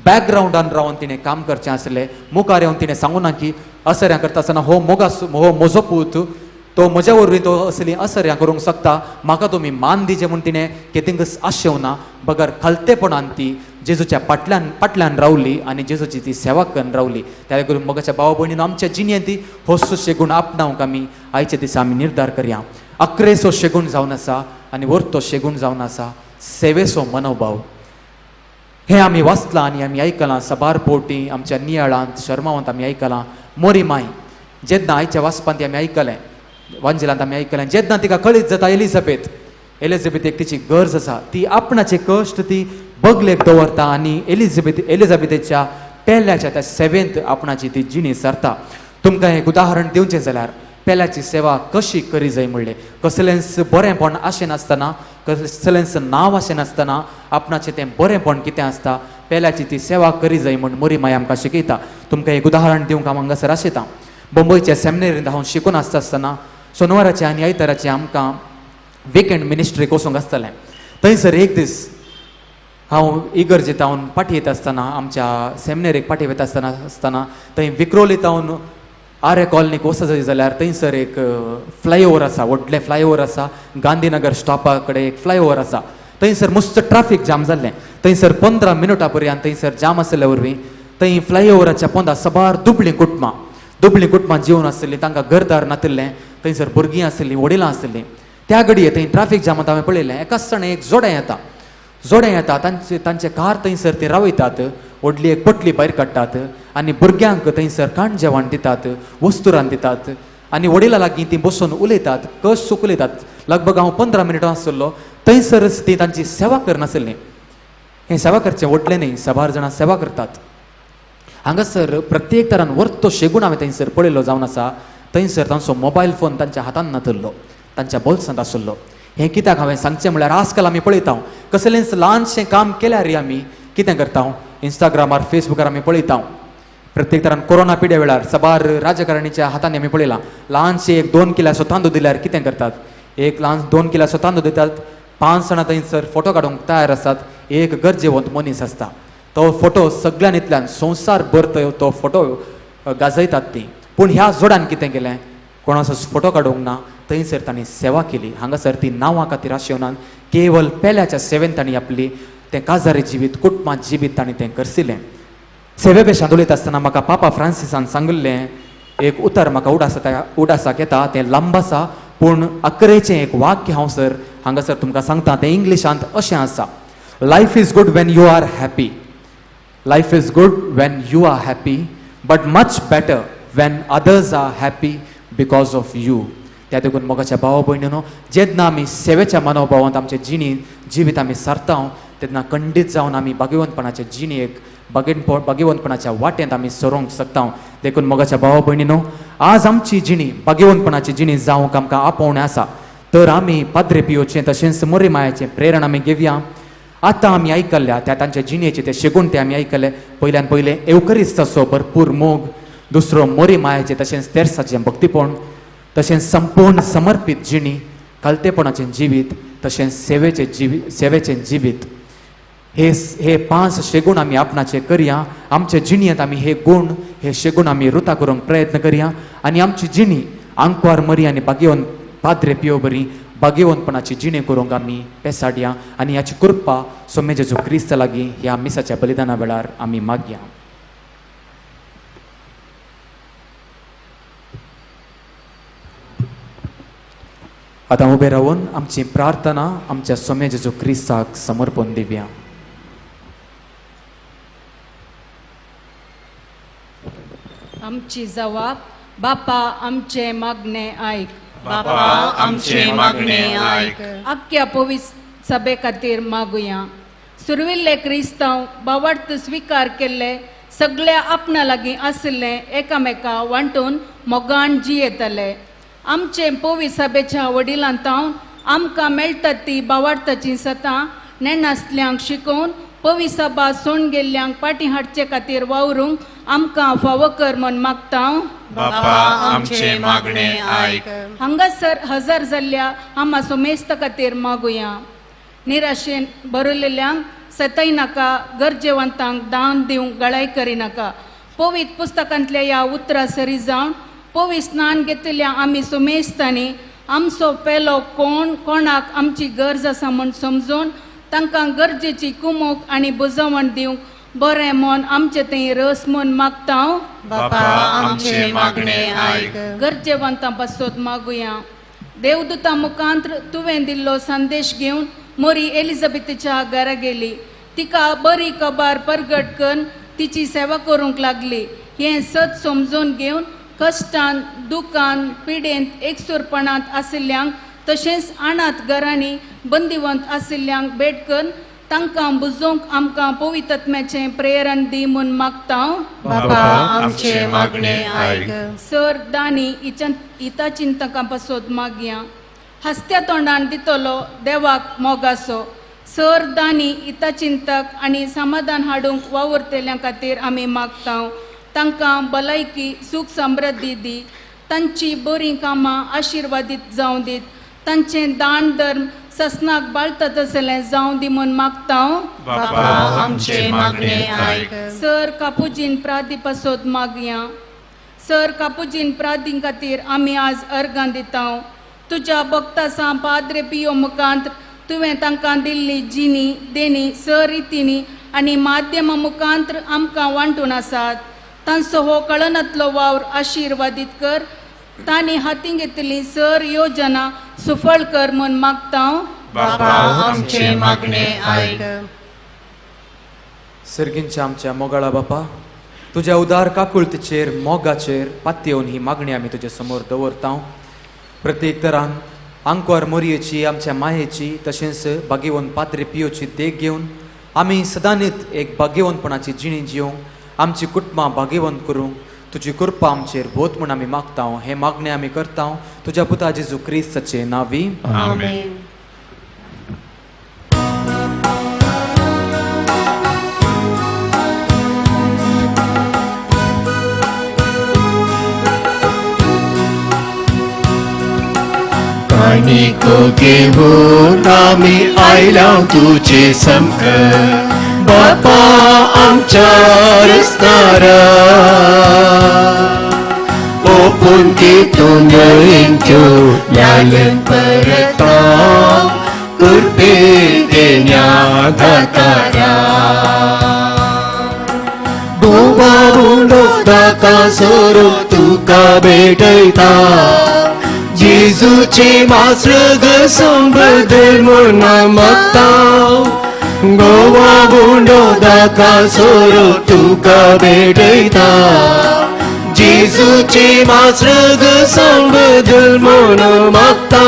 बॅकग्रावंडान रावन तिणें काम करचें आसलें. मुखार येवन तिणें सांगू ना की असर्यां करता आसतना हो हो म्हजो पूत, तो म्हज्या वरवीं तो असली असर्यां करूंक शकता, म्हाका तुमी मान दिजे म्हूण तिणें केदिंकच आशेवना, बगर खालतेपणान ती जेजूच्या फाटल्यान रावली आनी जेजूची ती सेवा करून रावली. त्या करून मोगाच्या भाव भयणीन आमच्या जिणेंत ती हो शेगूण आपणावंक आमी आयच्या दिसा आमी निर्धार करया. अकरेचो शेगूण जावन आसा आनी वर्तो शेगूण जावन आसा सेवेचो मनोभाव. हें आमी वाचलां आनी आमी आयकलां साबार पोटी आमच्या नियाळांत शर्मावांत आमी आयकलां. मोरी माय जेन्ना आयच्या वाचपांत आमी आयकलें, वांजेलांत आमी आयकलें, जेन्ना तिका कळीत जाता एलिझाबेथ, एलिझाबेथेक तिची गरज आसा, ती आपणाचे कश्ट ती बगलेक दवरता आनी एलिझाबेथेच्या पेल्याच्या त्या सेवेंत आपणाची ती जिणी सारता. तुमकां एक उदाहरण दिवचें जाल्यार पेल्याची सेवा कशी करी जाय म्हणलें, कसलेंच बरेंपण आशें नासतना, कसलेंच नांव आशें नासतना आपणाचें तें बरेंपण कितें आसता पेल्याची ती सेवा करी जाय म्हूण मोरी माय आमकां शिकयता. तुमकां एक उदाहरण दिवंक हांव हांगासर आशेतां. बंबयच्या सेमिनरींत हांव शिकून आसता आसतना सोनवाराचें आनी आयताराचें आमकां विकेंड मिनिस्ट्रीक वचूंक आसतालें. थंयसर एक दीस हांव इगर्जेंत हांव पाटी येता आसतना, आमच्या सेमिनरीक पाटी वता आसतना थंय विक्रोली तावन आर्य कॉलनीक वचत जाय जाल्यार थंयसर एक फ्लायओवर आसा, व्हडलें फ्लायओवर आसा, गांधीनगर स्टॉपा कडेन एक फ्लायओवर आसा. थंयसर मस्त ट्राफीक जाम जाल्लें. थंयसर 15 मिनटां पर्यंत थंयसर जाम आसल्या वरवीं थंय फ्लायओवराच्या पोंदा साबार दुबळीं कुटुंबां जेवन आशिल्लीं, तांकां घरदार नातिल्लें, थंयसर भुरगीं आशिल्लीं, वडिलां आशिल्लीं. त्या घडये थंय ट्राफीक जामांत हांवें पळयलें एकाच जाण एक जोडें येता, जोडें येता, तांचे कार थंयसर ते रावयतात, व्हडली एक पोटली भायर काडटात आनी भुरग्यांक थंयसर काण जेवण दितात, वस्तुरान दितात आनी वडिलां लागीं तीं बसून उलयतात, कश सूख उलयतात. लगभग हांव 15 मिनटां आसलो थंयसरच ती तांची सेवा करनासली. हें सेवा करचें व्हडलें न्ही, साबार जाणां सेवा करतात. हांगासर प्रत्येक तरान वर्तो शेगूण हांवें थंयसर पळयलो जावन आसा. थंयसर तांचो मोबायल फोन तांच्या हातान नातिल्लो, तांच्या बोल्सांत आशिल्लो. हें कित्याक हांवें सांगचें म्हणल्यार आजकाल आमी पळयता कसलेंच ल्हानशें काम केल्यार आमी कितें करता, इंस्टाग्रामार फेसबुकार आमी पळयता. प्रत्येक तरान कोरोना पिड्या वेळार साबार राजकारणीच्या हातांनी आमी पळयलां, ल्हानशें एक 2 किलाचो तांदूळ दिल्यार कितें करतात, एक ल्हान 2 किलाचो तांदूळ दितात, 5 जाणां थंयसर फोटो काडूंक तयार आसात. एक गरजेवंत मनीस आसता, तो फोटो सगळ्यान इतल्यान संवसार भर तो फोटो गाजयतात ती. पूण ह्या जोडान कितें केलें, कोणाचो फोटो काडूंक ना, थंयसर तांणी सेवा केली. हांगासर ती नांवां खातीर आशेवनान केवल पेल्याच्या सेवेन तांणी आपली तें काजारी जिवीत, कुटुंबां जिवीत तांणी तें करसिलें. सेवे पेशांत उलयता आसतना म्हाका पापा फ्रांसिसान सांगिल्लें एक उतर म्हाका उडासाक येता, तें लांब आसा पूण अकरेचें एक वाक्य हांव सर हांगासर तुमकां सांगता. तें इंग्लिशांत अशें आसा, life is good when you are happy, life is good when you are happy, but much better when others are happy because of you. त्या देखून मोगाच्या भाव भयणीनो, जेन्ना आमी सेवेच्या मनोभावांत आमचे जिणी जिवीत आमी सारता तेन्ना खंडीत जावन आमी भाग्यवंतपणाचे जिणेक भाग्यवंतपणाच्या वाटेंत आमी सरोंक शकता. देखून मोगाच्या भाव भयणीनो, आज आमची जिणी भाग्यवंतपणाची जिणी जावंक आमकां आपोवणें आसा. तर आमी पाद्रे पियोचें तशेंच मोरी मायाचें प्रेरणा आमी घेवया. आतां आमी आयकल्ल्या त्या तांच्या जिणेचे ते शेगूण ते आमी आयकले. पयल्यान पयलें एवकरिस्ताचो भरपूर मोग, दुसरो मोरी मायाचें तशेंच तेर्साचें भक्तीपण, तशेंच संपूर्ण समर्पीत जिणी, खालतेपणाचें जिवीत, तशेंच सेवेचें जिवीत. हे 5 शेगूण आमी आपणाचे करया. आमचे जिणेंत आमी हे गूण, हे शेगूण आमी रुता करूंक प्रयत्न करया आनी आमची जिणी आंकवार मरी आनी भाग्यवंत पाद्रे पियो बरी भाग्यवंतपणाची जिणे करूंक आमी पेसाडया आनी ह्याची कृपा सोमे जेजू क्रिस्त लागीं ह्या मिसाच्या बलिदाना वेळार आमी मागया. आतां उबे रावन आमची प्रार्थना आमच्या सोमे जेजू क्रिस्ताक समर्पण दिवया. आमची जवाब बापा आमचे मागणे आयक, बापा आमचे मागणे आयक. आख्या पवित्र सभे खातीर मागुया. सुरविल्ले क्रिस्तांव बावार्थ स्विकार केल्ले सगळ्या आपणा लागीं आशिल्ले एकामेका वांटून मोगान जियेतले. आमचे पवित्र सभेच्या वडिलां तावन आमकां मेळटात ती बावार्थाची सतां नेणासल्यांक शिकोवन पवित्र सभा सोडून गेल्ल्यांक पाटी हाडचे खातीर वावरूंक आमकां फावो कर म्हूण मागता. बापा आमचे मागणे आयक. हांगासर हजर जाल्ल्या आमा सुमेस्त खातीर मागुया. निराशेन बरयल्ल्यांक सतय नाका, गरजेवंतांक दान दिवंक गळाय करिनाका. पवित्र पुस्तकांतल्या ह्या उतरां सरी जावन पवित्र स्नान घेतिल्ल्या आमी सुमेस्तांनी आमचो पेलो कोण कोणाक आमची गरज आसा म्हूण समजून तांकां गरजेची कुमोक आनी बुजवण दिवंक बरें मन आमचे थंय रस म्हूण मागता. बापा आमचे मागणे आयक. गरजेवंतां पासत मागुया. देवदूता मुखांत्र तुवें दिल्लो संदेश घेवन मोरी एलिझाबेथीच्या घरा गेली. तिका बरी कबार परगट करून तिची सेवा करूंक लागली. हें सत समजून घेवन कश्टान दुकान पिडेंत एकसूरपणांत आशिल्ल्यांक तशेंच अनाथ घरांनी बंदिवंत आशिल्ल्यांक भेट करून तांकां बुजोवंक आमकां पवित्रत्म्याचें प्रेरण दी म्हूण मागता. बाबा आमचें मागणें आयक. सर दानी हिताचिंतकां पासत मागया. हस्त्या तोंडान दितलो देवाक मोगासो. सर दानी हिताचिंतक आनी समाधान हाडूंक वावुरतल्यां खातीर आमी मागता. तांकां भलायकी सूख समृद्धी दी. तांची बरीं कामां आशिर्वादीत जावं दीत. तांचें दान धर्म ससनाक बाळता तसलें जावं दी म्हूण मागता. बाबा आमचें मागणें आयक. सर कापुजीन प्रादी पासत मागया. सर कापुजीन प्रादी खातीर आमी आज अर्गां दिता. तुज्या भक्तासां पाद्रे पियो मुखांत तुवें तांकां दिल्ली जिनी देणी सर रितींनी आनी माध्यमा मुखांत आमकां वांटून आसात. तांचो हो कळनातलो वावर आशिर्वादीत कर. तांणी हातीं घेतली सर योजना सुफळ कर म्हूण मागता. बाबा आमचें मागणें आयक. सर्गींच्या आमच्या मोगाळा बापा, तुज्या उदार काकुळतीचेर मोगाचेर पातयेवन ही मागणी आमी तुजे समोर दवरता. प्रत्येक तरान आंकवार मोरयेची आमच्या मायेची तशेंच बागेवन पाद्रे पियोची देख घेवन आमी सदांनीत एक बागेवनपणाची जिणी जिवंक आमची कुटुंबां भागेवंत करूंक तुजी कृपा आमचेर भोत म्हूण आमी मागता. हें मागणें आमी करता तुज्या पुता जेजू क्रिस्ताचे नांवी. आमेन. काणिको घेवन आमी आयल्या तुजे समकार बापा आमच्या रस्तारा ओपून तितून त्यो लालन परता कृपे देण्या दातारा गोवा उंडो दाता सोरो तुका भेटयता जेजूचे मासृग संबदल म्हूण मागता. गोवा उंडो दाता सोरो तुका भेटयता जेजूचे मासृग संबदल म्हूण मागता.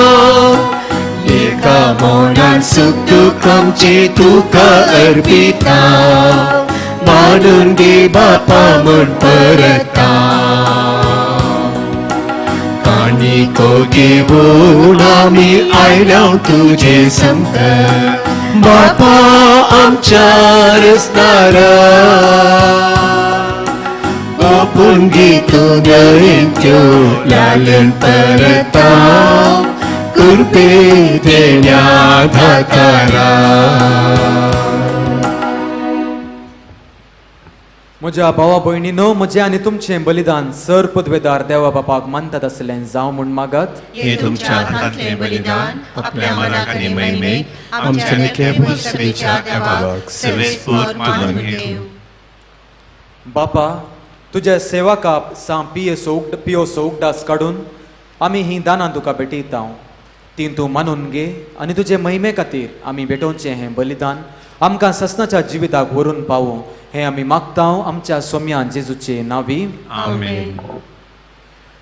एका मनान सुख दुख आमचें तुका अर्पिता मानून गे बापा म्हूण परता. काणिको घेवन आमी आयल्या तुजे समकार बापा आमच्या रस्तारा ओपून घेतून त्यो लालन परता कृपे देण्या दातारा. म्हज्या भावा भयणीनो, म्हजें आनी तुमचें बलिदान सर पदवेदार देवा बापाक मानतात आसलें जावं म्हूण मागात. हें तुमच्या हातांतलें बलिदान आपल्या मनाक आनी महिमेक आमच्या निखल्या सभेच्या देवाक सवेस्पोर मानून घेवं. बापा, तुज्या सेवकाक सां पियोसो उगडास काडून आमी हीं दानां तुका भेटयता. तीं तूं मानून घे आनी तुजे महिमे खातीर आमी भेटोवचें हें बलिदान आमकां ससनाच्या जिविताक व्हरून पावूं हें आमी मागता आमच्या सोम्या जेजूचे नांवी. आमेन.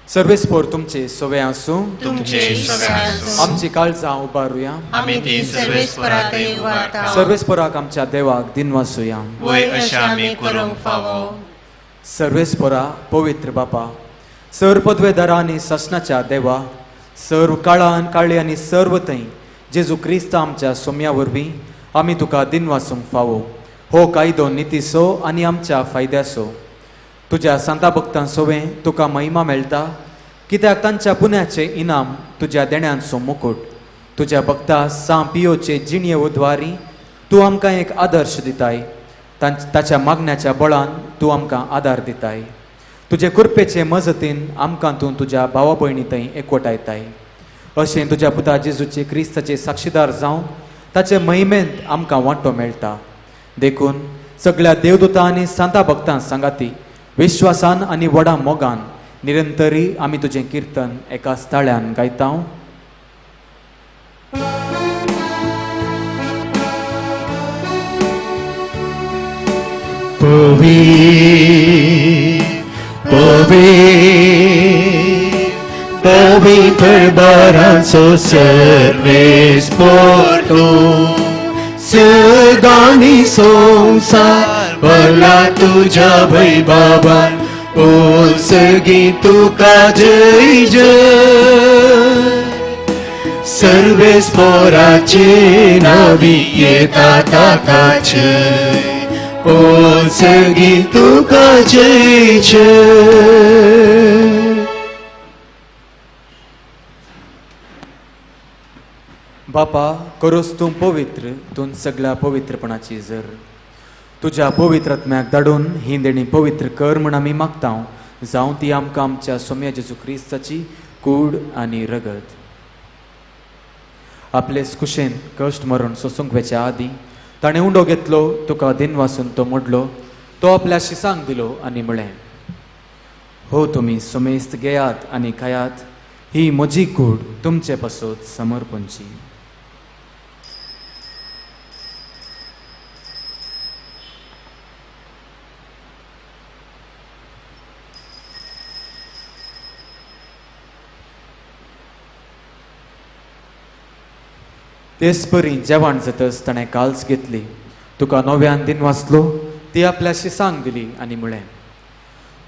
सर्वेस्पोर तुमचे सवे आसूं. तुमचे सवे आसूं. आमची काळजां उबारुया. आमी ती सर्वेस्पोराक उबारता. सर्वेस्पोराक आमच्या देवाक दिनवासुया. वय अशें आमी करूंक फावो. सर्वेस्पोरा पवित्र बापा, सर्व पदवेदारा आनी ससनाच्या देवा, सर्व काळान काळी आनी सर्व थंय जेजू क्रिस्त आमच्या सोम्या वरवीं आमी तुका दिनवासूंक फावो. हो कायदो नितीसो आनी आमच्या फायद्यासो. तुज्या सांता भक्तां सोवें तुका महिमा मेळटा कित्याक तांच्या पुण्याचें इनाम तुज्या देण्यांचो मुकूट. तुज्या भक्ता सां पियोचे जिणये उद्वारी तूं आमकां एक आदर्श दिताय. ताच्या मागण्याच्या बळान तूं आमकां आदार दिताय. तुजे कृपेचे मजतीन आमकां तूं तुज्या भावा भयणी थंय एकवटायताय. अशें तुज्या पुता जेजूचे क्रिस्ताचे साक्षीदार जावंक ताचे महिमेंत आमकां वांटो मेळटा. देखून सगळ्या देवदूतां आनी सांता भक्तां सांगाती विश्वासान आनी व्हडा मोगान निरंतरी आमी तुजें किर्तन एका स्थाळ्यान गायता. पवी पवी पवित्र बारांचो सर्वेस पोर तूं सदांनी संवसार भरला तुज्या वैभवान उत्सर्गी तुका जय जय सर्वेस पोराचे नावी येता ताकाचे उत्सर्गी तुका जय जय. बापा करोस तूं पवित्र तूं सगळ्या पवित्रपणाची जर तुज्या पवित्र आत्म्याक धाडून ही देणी पवित्र कर म्हूण आमी मागता जावं ती आमकां आमच्या सोम्या जेजू क्रिस्ताची कूड आनी रगत. आपले कुशेन कश्ट मरण सोसूंक वेच्या आदीं ताणें उंडो घेतलो, तुका दिनवासून तो मोडलो, तो आपल्या शिसांक दिलो आनी म्हळें, हो तुमी सुमेस्त घेयात आनी खायात, ही म्हजी कूड तुमचे पासत समर्पणची. तेच परी जेवण जातच ताणें काल्स घेतली, तुका नव्यान दिन वाचलो, ती आपल्या शिसांक दिली आनी म्हळें,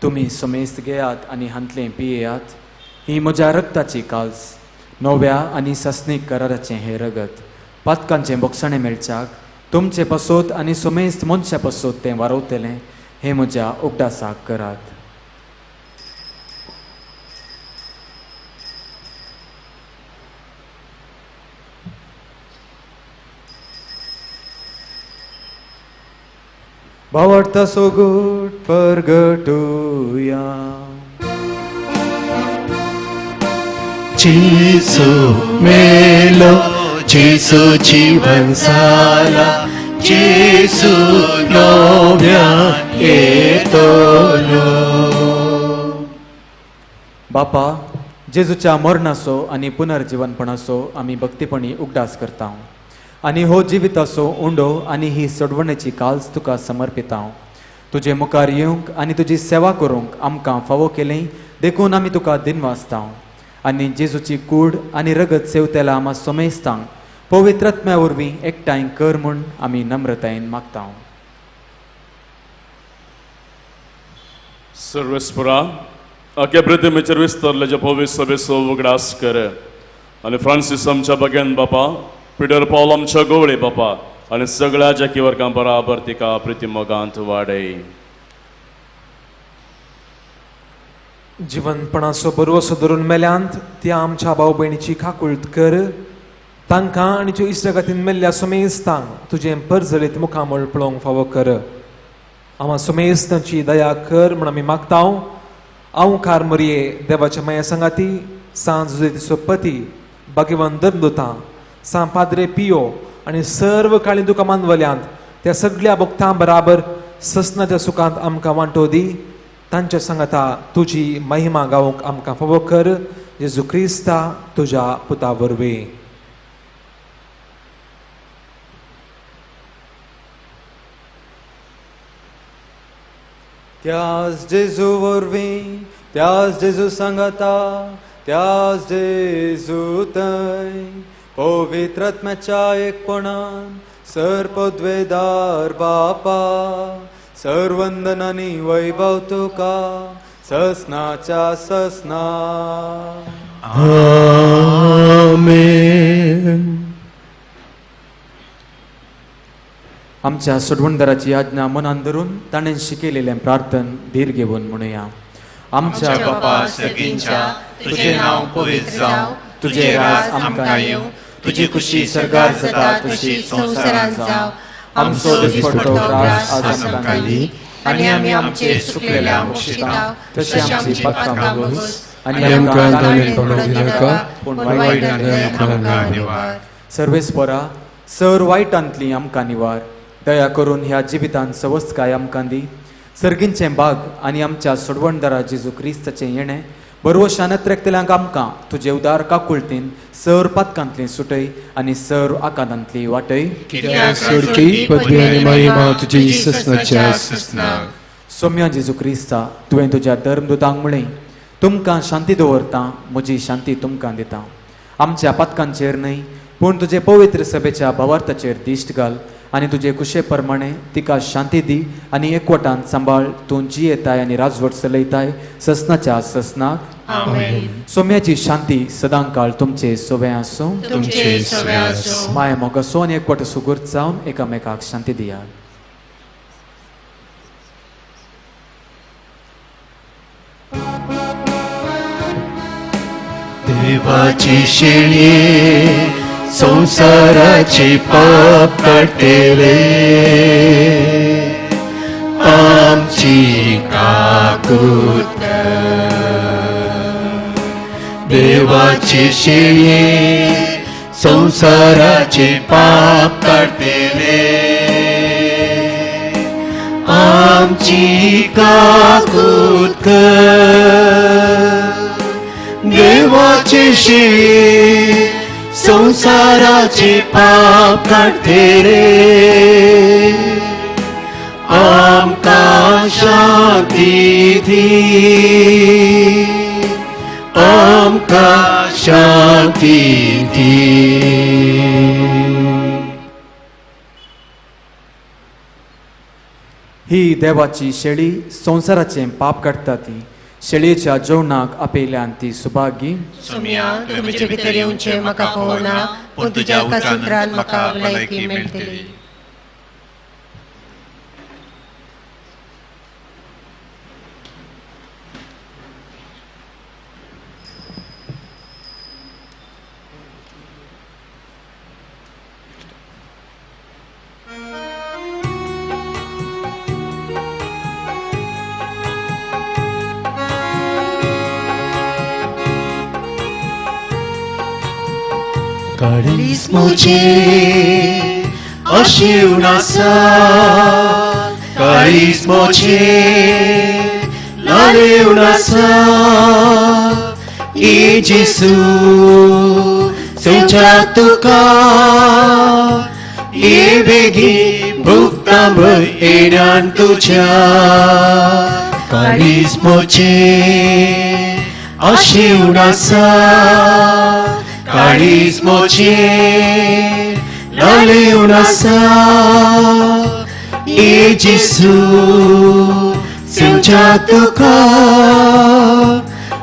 तुमी समेस्त घेयात आनी हांतलें पियेयात, ही म्हज्या रक्ताची काल्स, नव्या आनी सासणीक कराराचें हें रगत, पातकांचें बोगसाणें मेळच्याक तुमचे पासत आनी समेस्त मनशा पासत तें वारवतलें, हें म्हज्या उगडासाक करात. भावार्था सोगूट परगटुया. जेसू मेलो, जेसू जीवन जाला, जेसू नव्यान येतलो. बापा, जेजूच्या मरणाचो आनी पुनर्जीवनपणाचो आमी भक्तीपणी उगडास करता आनी हो जिविताचो उंडो आनी ही सोडवणेची काल्स तुका समर्पिता. तुजे मुखार येवंक आनी तुजी सेवा करूंक आमकां फावो केली देखून आमी तुका दिनवासता आनी जेजूची कूड आनी रगत सेवतेला आमा सोमेस्तांक पवित्र आत्म्या वरवीं एकठांय कर म्हूण आमी नम्रतायेन मागता. सर्वेस्परा अख्या प्रतिमेचेर विस्तारले जे पवित्र सभेचो उगडास कर आनी फ्रांसीस आमच्या बगेन बापा, पिटर पावल आमच्या गोवळे बापा आनी सगळ्या जाकी वर्गां बराबर तिका प्रिती मोगांत वाडय. जिवनपणाचो बरवसो धरून मेल्यांत त्या आमच्या भाव भयणीची काकुळट कर, तांकां आनी ज्यो इश्टागतीन मेल्ल्या सुमेस्तांक तुजें परजळीत मुखामळ पळोवंक फावो कर. आमा सुमेस्तांची दया कर म्हूण आमी मागता. आंवकार मोरये देवाच्या माया सांगाती सांज जुजेतीचो पती भाग्यवान धर्मदुतां सां पाद्रे पियो आनी सर्व काळी तुका मानवल्यांत त्या सगळ्या भक्तां बराबर ससनाच्या सुखांत आमकां वांटो दी. तांच्या सांगाता तुजी महिमा गावंक आमकां फावो कर, जेजू क्रिस्ता तुज्या पुता वरवीं. त्यास जेजू वरवीं, त्यास जेजू सांगाता, त्यास जेजू थंय पवित्र आत्म्याच्या एकपणान सर्पद्वेदार बापा सर्वंदनानी वैभव तुका ससनाच्या ससना. आमेन. आमच्या सोडवणदाराची आज्ञा मनान धरून ताणें शिकयलेलें प्रार्थन धीर घेवन म्हणुया. आमच्या बापा सर्गींच्या, तुजें नांव पवित्र जावं, तुजें राज आमकां येवं, तुजी खुशी सर्गार जाता तशी संवसारांत जावं. आमचो दिसपट्टो ग्रास आज आमकां दी आनी आमी आमचे चुकलेल्या बक्षिता तशी आमची पातकां भोगस आनी आमकां ताणें पडोवंक दिनाका, पूण वायटांतल्यान आमकां निवार. सर्वेस्परा सर वायटांतली आमकां निवार, दया करून ह्या जिवितांत सवस्तकाय आमकां दी. सर्गींचें बाग आनी आमच्या सोडवणदारा जेजू क्रिस्ताचें येणें बरवशान त्रेकतल्यांक आमकां तुजे उदार काकुळतीन सर पातकांतली सुटय आनी सर आकादांतली वाटय. सोम्या जेजू क्रिस्ता, तुवें तुज्या धर्मदूतांक म्हळें, तुमकां शांती दवरता, म्हजी शांती तुमकां दिता. आमच्या पातकांचेर न्हय पूण तुजे पवित्र सभेच्या भावार्थाचेर दिश्ट घाल आनी तुजे कुशे प्रमाणे तिका शांती दी आनी एकवटान सांबाळ. तूं जियेताय आनी राजवट चलयताय ससनाच्या ससनाक. सोम्याची शांती सदां काळ तुमचे सोवे आसूं. माया मोगासो आनी एकवट सुगूर जावन एकामेकाक शांती दियात. देवाची शेळये संसाराचे पाप काडटले, आमची काकूत कर. देवाची शेळये संसाराचे पाप काडटले, आमची काकूत कर. देवाची शेळये संसाराचे पाप काडटले, आमकां शांती दी, आमकां शांती दी. ही देवाची शेळी संवसाराचें पाप काडटा ती शेळयेच्या जेवणाक आपयल्यान ती सुभागी. सोम्या, तुवें म्हजे भितर येवचें म्हाका फावना, पूण तुज्या एका उतरान म्हाका भलायकी मेळटली. काळीज म्हजें अशें आसा, काळीज म्हजें लालेवन आसा. ए जेसू सेवच्या तुका, ए बेगी भुगता येण्यान तुज्या. काळीज म्हजें अशें आसा, काळीज म्हजें लालेवन आसा. ए जेसू सेवच्या तुका,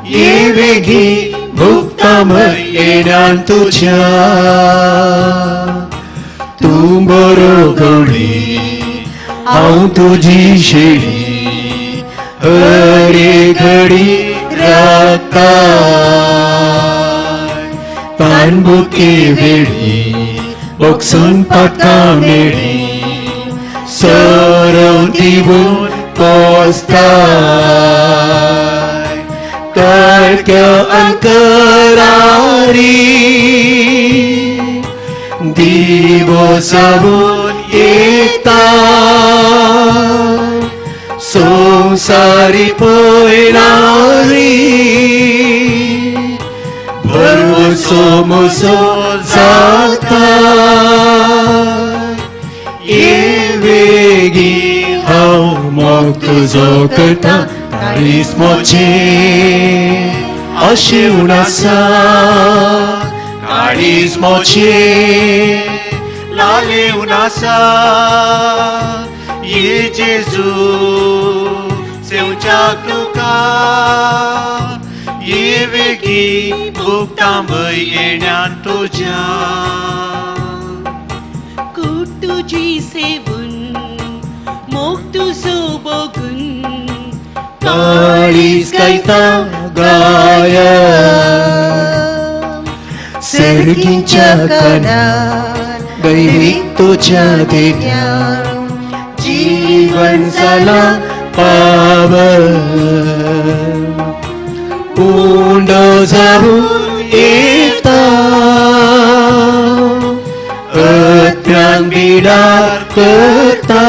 ए बेगी भुगता येण्यान तुज्या. तूं बरो घोडी, हांव तुजी शेळी, हरे घडी राखता. तानबुके वेळी बोक्सून पाका मेळी, सरव दिवन पोसताय. काळक्या अंकरारी दिवो जावन येता, संवसारी पयणारी भरवसो म्हजो जाता. ए वेगी हांव मोग तुजो करता, काळीज म्हजें अशें आसा, काळीज म्हजें लालेवन आसा. ये जेजू सेवच्या तुका, ये वेगी भुगता येण्यान तुज्या. कूट तुजी सेवून मोग तुजो बघून, काळीज गायता गाय सर्गीच्या कानार, दैवीक तुज्या देण्यान जीवन जाला पावन. उंडो जावन येता, अत्यान बिडार करता,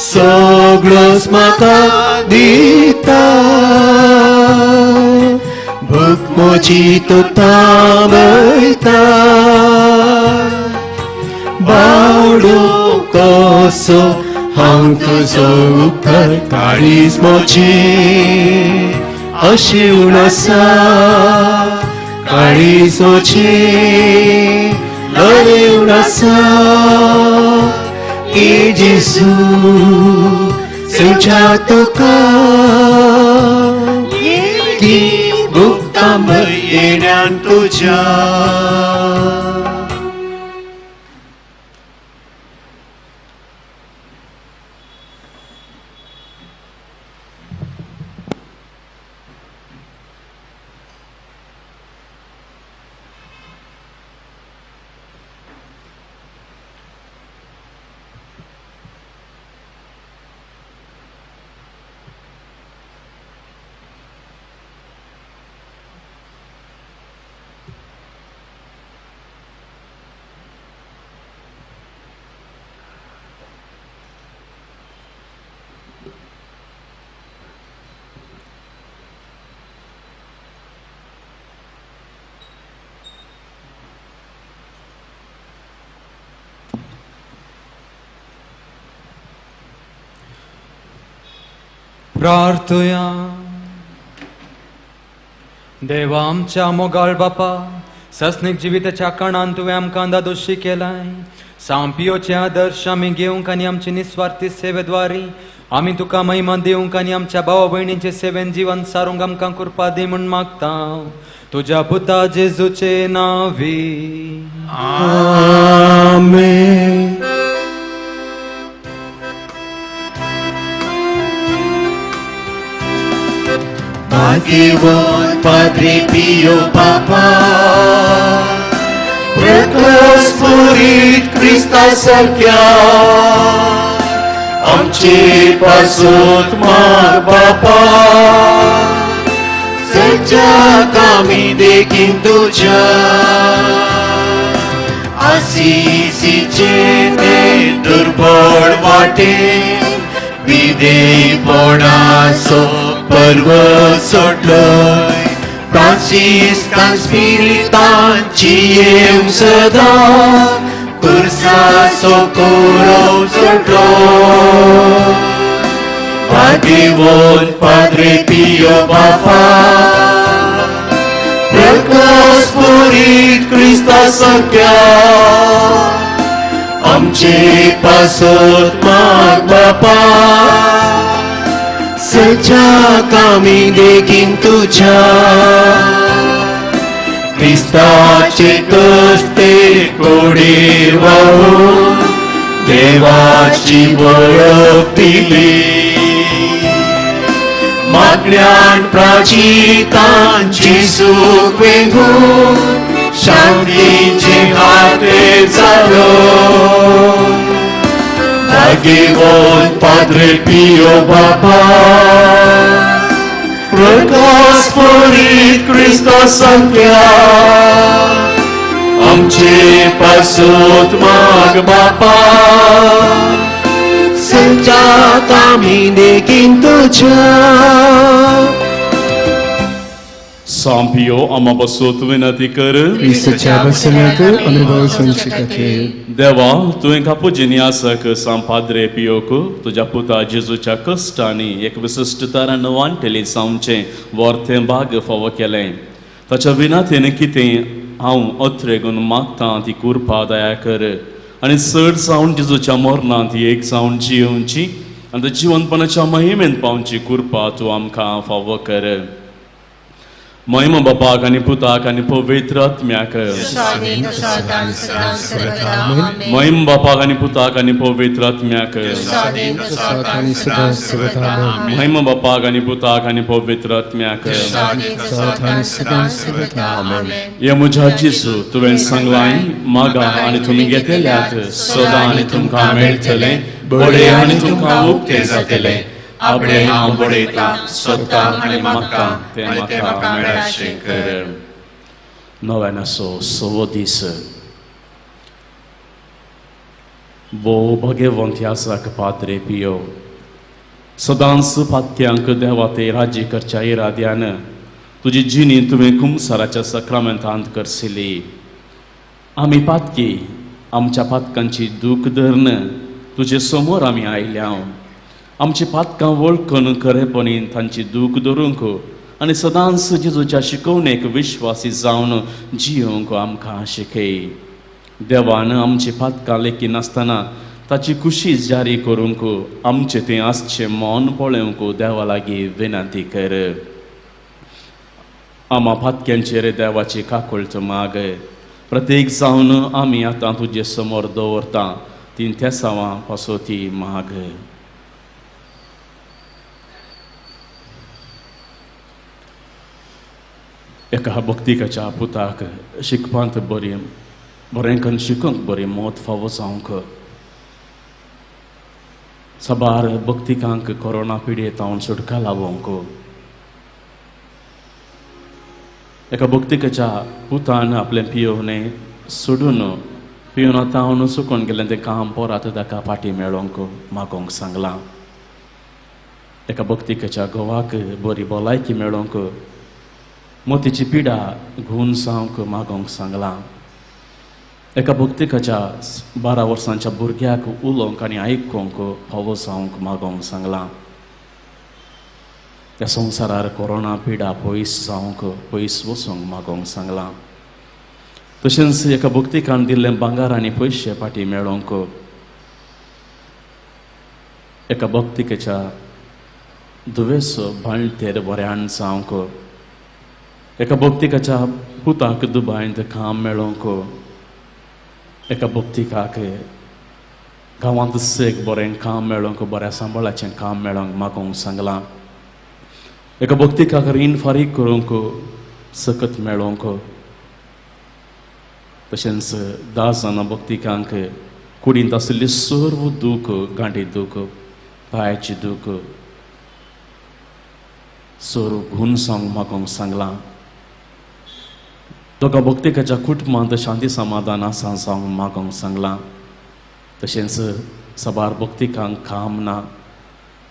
सगळोच म्हाका दिता. भूक म्हजी तूं थांबयता बावडो कसो हांव तुजो उपकार काळीज म्हजें अशें आसा काळीज म्हजें लरेवन आसा ए जेजू सेवच्या तुका ती भूक थांबय येण्यान तुज्या. प्रार्थया. देवा आमच्या मोगाळ बापा, सस्नीक जिविताच्या कणान तुवें आमकां दादोशी केलाय. सांपियोचे आदर्श आमी घेवंक आनी आमची निस्वार्थी सेवेद्वारी आमी तुका महिमा दिवंक आनी आमच्या भावा भयणींचे सेवेन जिवन सारूंक आमकां कृपा दी म्हूण मागता तुज्या पुता जेजूचे नांवी. आमेन. भाग्यवान पाद्रे पियो पापा प्रकाशपुरीत क्रिस्ता सारक्या आमचे पासत माग बापा सज्जा कामी देखीन तुज्या आसिसीचे ते दुर्बळ वाटे विदेपणाचो पर्व सोडलय फ्रांसिस्कान स्पिरितांची येवंक सदां कुर्साचो कोरो सोडलो. भाग्यवान पाद्रे पियो बापा प्रकाशपुरीत क्रिस्ता सारक्या आमचे पासत माग बापा सज्जा कामी देखीन तुज्या क्रिस्ताचे कस्ते कोडीर वाहून देवाची वळख दिली मागण्यान प्राचितांची सूख वेंगून शांतीचे हाते जालो. भाग्यवान पाद्रे पियो बापा प्रकाशपुरीत क्रिस्ता सारक्या आमचे पासत माग बापा सज्जा कामी देखीन तुज्या. सांपियो आमा बसोत विनंती कर. क्रिस्ताच्या बसण्याक अनुभव संचे खातीर. देवा तुवें कापुजिनी आसक सांपाद्रे पियोक तुज्या पुता जेजूच्या कश्टांनी एक विशिश्ट तरान वांटेली जावचें वर्तें भाग फावो केलें. ताच्या विनातेन कितें हांव अत्रेगून मागतां ती कृपा दया कर आनी चड जावन जेजूच्या मरणांत एक जावन जियोवची आनी जिवनपणाच्या महिमेन पावची कृपा तूं आमकां फावो कर. महिमा बापाक आनी पुताक आनी पवित्र आत्म्याक. महिमा बापाक आनी पुताक आनी पवित्र आत्म्याक. महिमा बापाक आनी पुताक आनी पवित्र आत्म्याक. हे म्हज्या जेजू तुवें सांगलां मागा आनी तुमी घेतल्यात सदां आनी तुमकां मेळटलें बडे आनी तुमकां उक्तें जातलें. आपणे हांव बडयता सोदता आनी मागता तें म्हाका मेळाशें कर. नव्यानाचो सवो दीस. भोव भाग्यवंत आसाक पाद्रे पियो सदांच पातक्यांक देवा ते राजी करच्या इराद्यान तुजी जिणी तुवें कुमसाराच्या सक्रामेंतांत करसिली. आमी पातकी आमच्या पातकांची दूख धरून तुजे समोर आमी आयल्या. आमची पातकां वळखून खरेपणी तांची दूख धरूंक आनी सदांच जेजूच्या शिकवणेक विश्वासी जावन जियोंक आमकां शिकय. देवान आमची पातकां लेखी नासतना ताची खुशी जारी करूंक आमचें तें आसचें मन पळोवंक देवा लागीं विनंती कर. आमा पातक्यांचेर देवाची काकुळट माग. प्रत्येक जावन आमी आतां तुजे समोर दवरता तीं तेसांवां पासोती माग. एका भक्तिकाच्या पुताक शिकपांत बरी बरें करून शिकूंक बरी मत फावो जावंक. साबार भक्तिकांक कोरोना पिडयेंत हांव सुटका लावोंक. एका भक्तिकाच्या पुतान आपलें पियोवणें सोडून पिवन आतां हांव चुकोन गेलें तें काम परत ताका फाटीं मेळोंक मागोंक सांगलां. एका भक्तिकाच्या घोवाक बरी भलायकी मेळोंक मोतीची पिडा घुवन जावंक मागोंक सांगलां. एका भक्तिकाच्या 12 वर्सांच्या भुरग्याक उलोवंक आनी आयकूंक फावो जावंक मागोंक सांगलां. त्या संवसारार कोरोना पिडा पयस जावंक पयस वचूंक मागोंक सांगलां. तशेंच एका भक्तिकान दिल्लें भांगर आनी पयशे फाटीं मेळोवंक. एका भक्तिकेच्या दुवेसो बाळंटेर बऱ्यान जावंक. एका भक्तिकाच्या पुताक दुबायंत काम मेळोवंक. एका भक्तिकाक गांवांत सेक बरें काम मेळोवंक बऱ्या सांबाळाचें काम मेळोवंक मागोंक सांगलां. एका भक्तिकाक रीण फारीक करूंक सकत मेळोवंक. तशेंच 10 जाणां भक्तिकांक कुडींत आशिल्ली सर्व दूख, गांठी दूख, पांयाची दूख सर्व घून सांग मागोंक सांगलां. दोगां भक्तिकाच्या कुटुंबांत शांती समाधान आसा जावंक मागोंक सांगलां. तशेंच साबार भक्तिकांक काम ना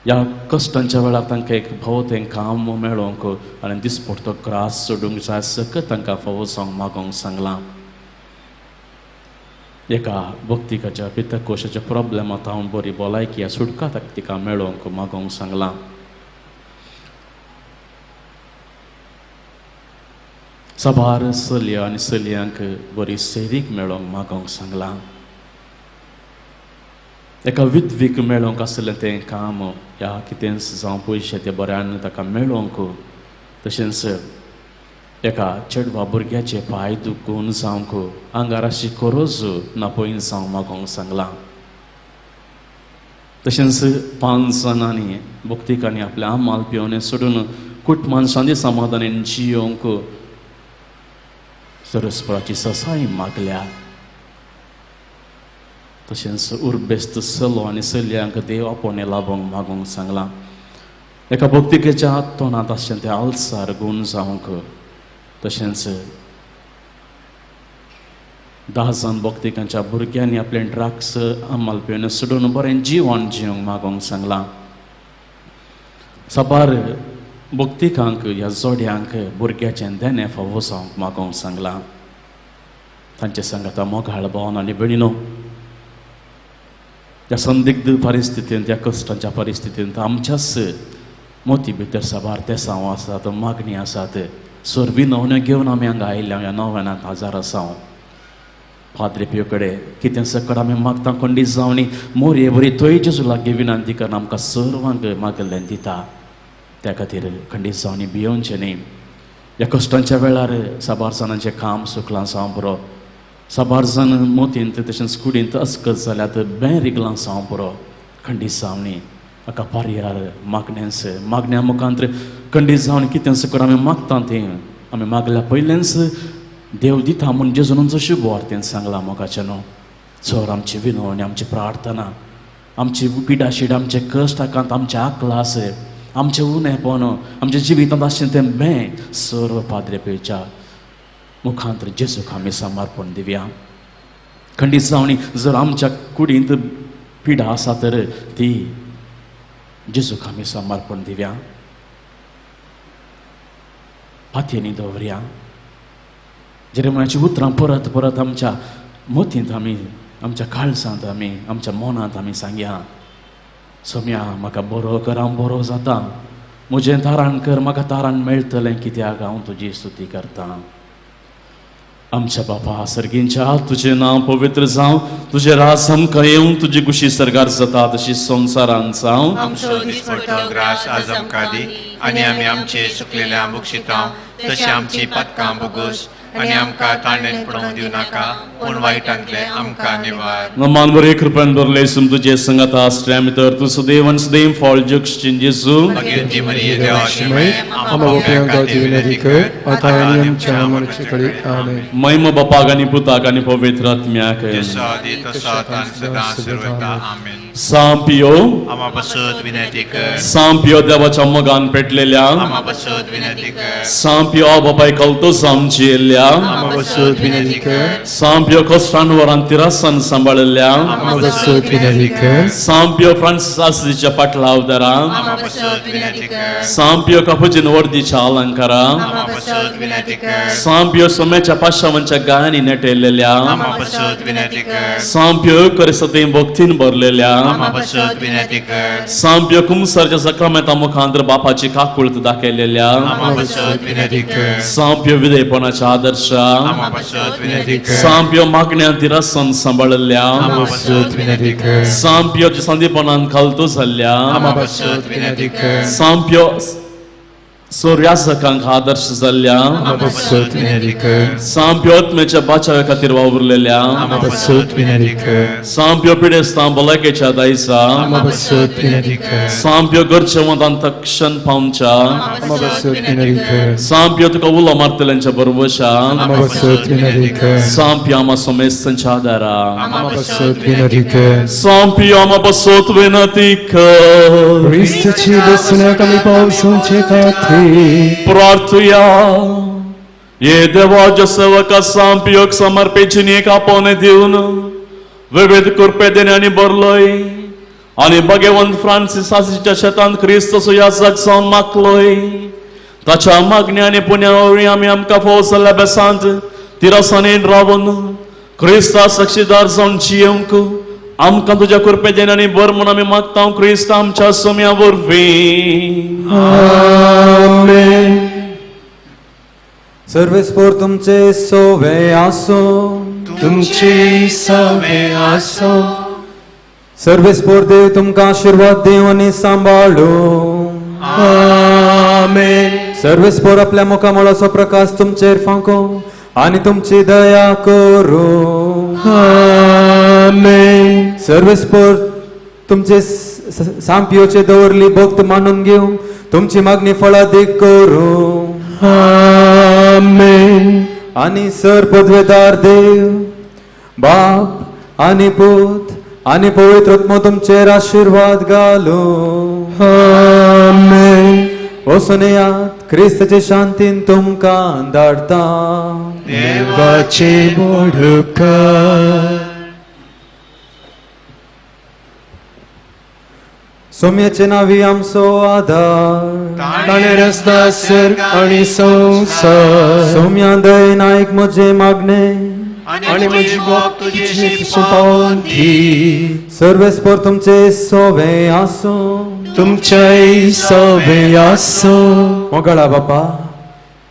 ह्या कश्टांच्या वेळार तांकां एक फावो तें काम मेळोवंक आनी दिसपडटो ग्रास सोडूंक जाय सकत तांकां फावो जावंक मागोंक सांगलां. एका भक्तिकाच्या पित्तकोशाच्या प्रॉब्लेमांत हांव बरी भलायकी सुटका तिका मेळोवंक मागोंक सांगलां. साबार चलयो आनी चलयांक बरी सैरीक मेळोवंक मागोंक सांगलां. एका विधवीक मेळोवंक आसलें तें काम ह्या कितेंच जावं पयशे ते बऱ्यान ताका मेळोवंक. तशेंच एका चेडवा भुरग्याचे पांय दुखून जावंक आंगार अशी कोरोज नापयन जावंक मागोंक सांगलां. तशेंच 5 जाणांनी भक्तिकांनी आपल्या आमाल पिवणें सोडून कुटुंबान शांती समाधानान जियोवंक सरस्पराची ससाय मागल्या. तशेंच उर्बेस्त चलो आनी चलयांक देव आपोवणें लाभोवंक मागोंक सांगलां. एका भक्तिकेच्या तोंडांत आसचें तें आलसार गूण जावंक. तशेंच 10 जाण भक्तिकांच्या भुरग्यांनी आपलें ड्रग्स अंमल पिवन सोडून बरें जिवन जिवंक मागोंक सांगलां. साबार भक्तिकांक ह्या जोड्यांक भुरग्याचें देणें फावो जावंक मागोंक सांगलां. तांचे सांगाता मोगाळ भावन आनी भयणीनो, त्या संदिग्ध परिस्थितींत, त्या कश्टांच्या परिस्थितींत आमच्याच मोती भितर साबार तेसांव आसात, मागणी आसात. सर्वी नवन्यो घेवन आमी हांगा आयिल्ल्या ह्या नव्यानांत हजार आसा. फादरे पियो कडेन कितें सकट आमी मागता खंडीत जावनी मोरये बरी थंय जेजू लागीं विनंती करून आमकां सर्वांक मागल्लें दिता. त्या खातीर खंडीत जावनी भियोवचें न्ही. ह्या कश्टांच्या वेळार साबार जाणांचें काम सुकलां जावं पुरो, साबार जाण मोतींत तशेंच कुडींत अस्कत जाल्यात, बें रिगलां जावं पुरो. खंडीत जावनी हाका पर्यार मागण्यांच मागण्या मुखांत खंडीत जावन कितें सकट आमी मागता तें आमी मागल्या पयलेंच देव दिता म्हूण जेजून शुभ वार्तेन सांगलां मोगाचें न्हू. चड आमची विनवणी, आमची प्रार्थना, आमची पिडाशीड, आमचे कश्ट आकांत, आमचे आकलास, आमचें उणेपण, आमच्या जिवितांत आसचें तें बें सर्व पाद्रे पिवच्या मुखांत जेजूक आमी समर्पण दिवया. खंडीत जावनी जर आमच्या कुडींत पिडा आसा तर ती जेजूक आमी समर्पण दिवया, पातयेनी दवरया. जेरेमायाची उतरां परत परत आमच्या मतींत आमी, आमच्या काळसांत आमी, आमच्या मनांत आमी सांगया, सोम्या म्हाका बरो कर, हांव बरो जाता, म्हजें तारण कर, म्हाका तारण मेळटलें, कित्याक हांव तुजी स्तुती करतां. आमच्या बापा सर्गींच्या, तुजें नांव पवित्र जावं, तुजें राज आमकां येवं, तुजी कुशी सर्गार जाता तशी संवसारान जावं. आमचो दिसपडटो ग्रास आज आमकां दी आनी आमी आमचे चुकलेल्या बक्षितां तशें आमची पातकां बोगोस आनी आमकां ताणें पडोवंक दिवं नाका, पूण वायटांतलें आमकां निवार. नमान बरे कृपेन भरले सुम तुजे संगता आसल्या भितर तूं सदैव आनी सदैव फळ जगशीन जेजू. भगवती मरिये देवाची माय, आमच्या पाप्यांक खातीर विनंती कर आतां आनी आमच्या मरणाचे घडये. आमेन. महिमा बापाक आनी पुताक आनी पवित्र आत्म्याक, जसो आदी तसो आतां आनी सदां सर्वदा. आमेन. सांपियो आमा बसत विनंती कर. सांपियो देवाच्या मोगान पेटलेल्या, आमा बसत विनंती कर. सांपियो बापाय कलतो आमची येयल्ल्या, आमा बसत विनंती कर. सांपियो कश्टान वरान तिरासान सांबाळिल्ल्या, आमा बसत विनंती कर. सांपियो फ्रांसीस आसीच्या पाटलावदारा, आमा बसत विनंती कर. सांपियो कापुजीन वर्दीच्या अलंकारा, आमा बसत विनंती कर. सांपियो सोम्याच्या पाशावांच्या गायांनी नेटेलेल्या, आमा बसत विनंती कर. सांपियो करिसते भक्तीन भरलेल्या, आमा बसत विनंती कर. सांपियो कुमसरच्या सक्रामेंता मुखांतर बापाची काकुळत दाखयलेल्या, आमा बसत विनंती कर. सांपियो विधेयपणाच्या आदर्श, आमा बसत विनंती कर. सांपियो मागण्या तिरासन सांबाळिल्ल्या, आमा बसत विनंती कर. सांपियो संदीपणान खालतो जाल्ल्या, आमा बसत विनंती कर. सांपियो सोर्यासकांक आदर्श जाल्ल्या, आमा बसत विनंती कर. सांपियो आत्म्याच्या बाचाव्या खातीर वावुरलेल्या, आमा बसत विनंती कर. सांपियो पिडेस्तां भलायकेच्या दायजा, आमा बसत विनंती कर. सांपियो गरजेवंतान तक्षण पावच्या, आमा बसत विनंती कर. सांपियो तुका उलो मारतल्यांच्या बरोबरशा, आमा बसत विनंती कर. सांपियो आमा सोमेस्तांच्या आदारा, आमा बसत विनंती कर. सांपियो आमा बसत विनंती कर. क्रिस्ताची बसण्याक आमी पावसाचे खातीर प्रार्थुया. ये देवाच्या सेवका सांपियोक समर्पित एक आपोवणें दिवन विविध कृपे देण्यांनी भरलोय आनी भगवंत फ्रांसीस आसीच्या शेतांत क्रिस्त याजक जावन मागलोय. ताच्या मागण्या आनी पुण्या वरवीं आमी आमकां फावो जाल्ल्या बेसांत तिरसाणेन रावन क्रिस्ता साक्षीदार जावन जियेवंक आमकां तुज्या कृपे देण्यांनी भर म्हूण आमी मागता क्रिस्त आमच्या सोम्या वरवीं. आमेन. सर्वेस्पोर तुमचे सोवे आसो, तुमचे सोवे आसो. सर्वेस्पोर देव तुमकां आशिर्वाद दिवं आनी सांबाळू. आमेन. सर्वेस्पोर आपल्या मुखामळाचो प्रकाश तुमचेर फांको आनी तुमची दया करूं. आमेन. सर्वेस्पोर तुमचे सांपियोचे दवरली भक्त मानून घेवं तुमची मागणी फळादीक करूं. आमेन. आनी सर पदवेदार देव बाप आनी पूत आनी पवित्र आत्मो तुमचेर आशिर्वाद घालूं. आमेन. वचून येयात, क्रिस्ताचे शांतीन तुमकां धाडटा. देवाचे बोडकार. सोम्याचे नावी आमचो आधार, ताणें रस्ता सर्ग आनी संवसार. सोम्या दयेन आयक म्हजें मागणें आनी म्हजी भक्त तुजे पावोवन दी. सर्वेस्पोर तुमचे सोवे आसूं, तुमच्याय सोवे आसूं. मोगाळा बापा,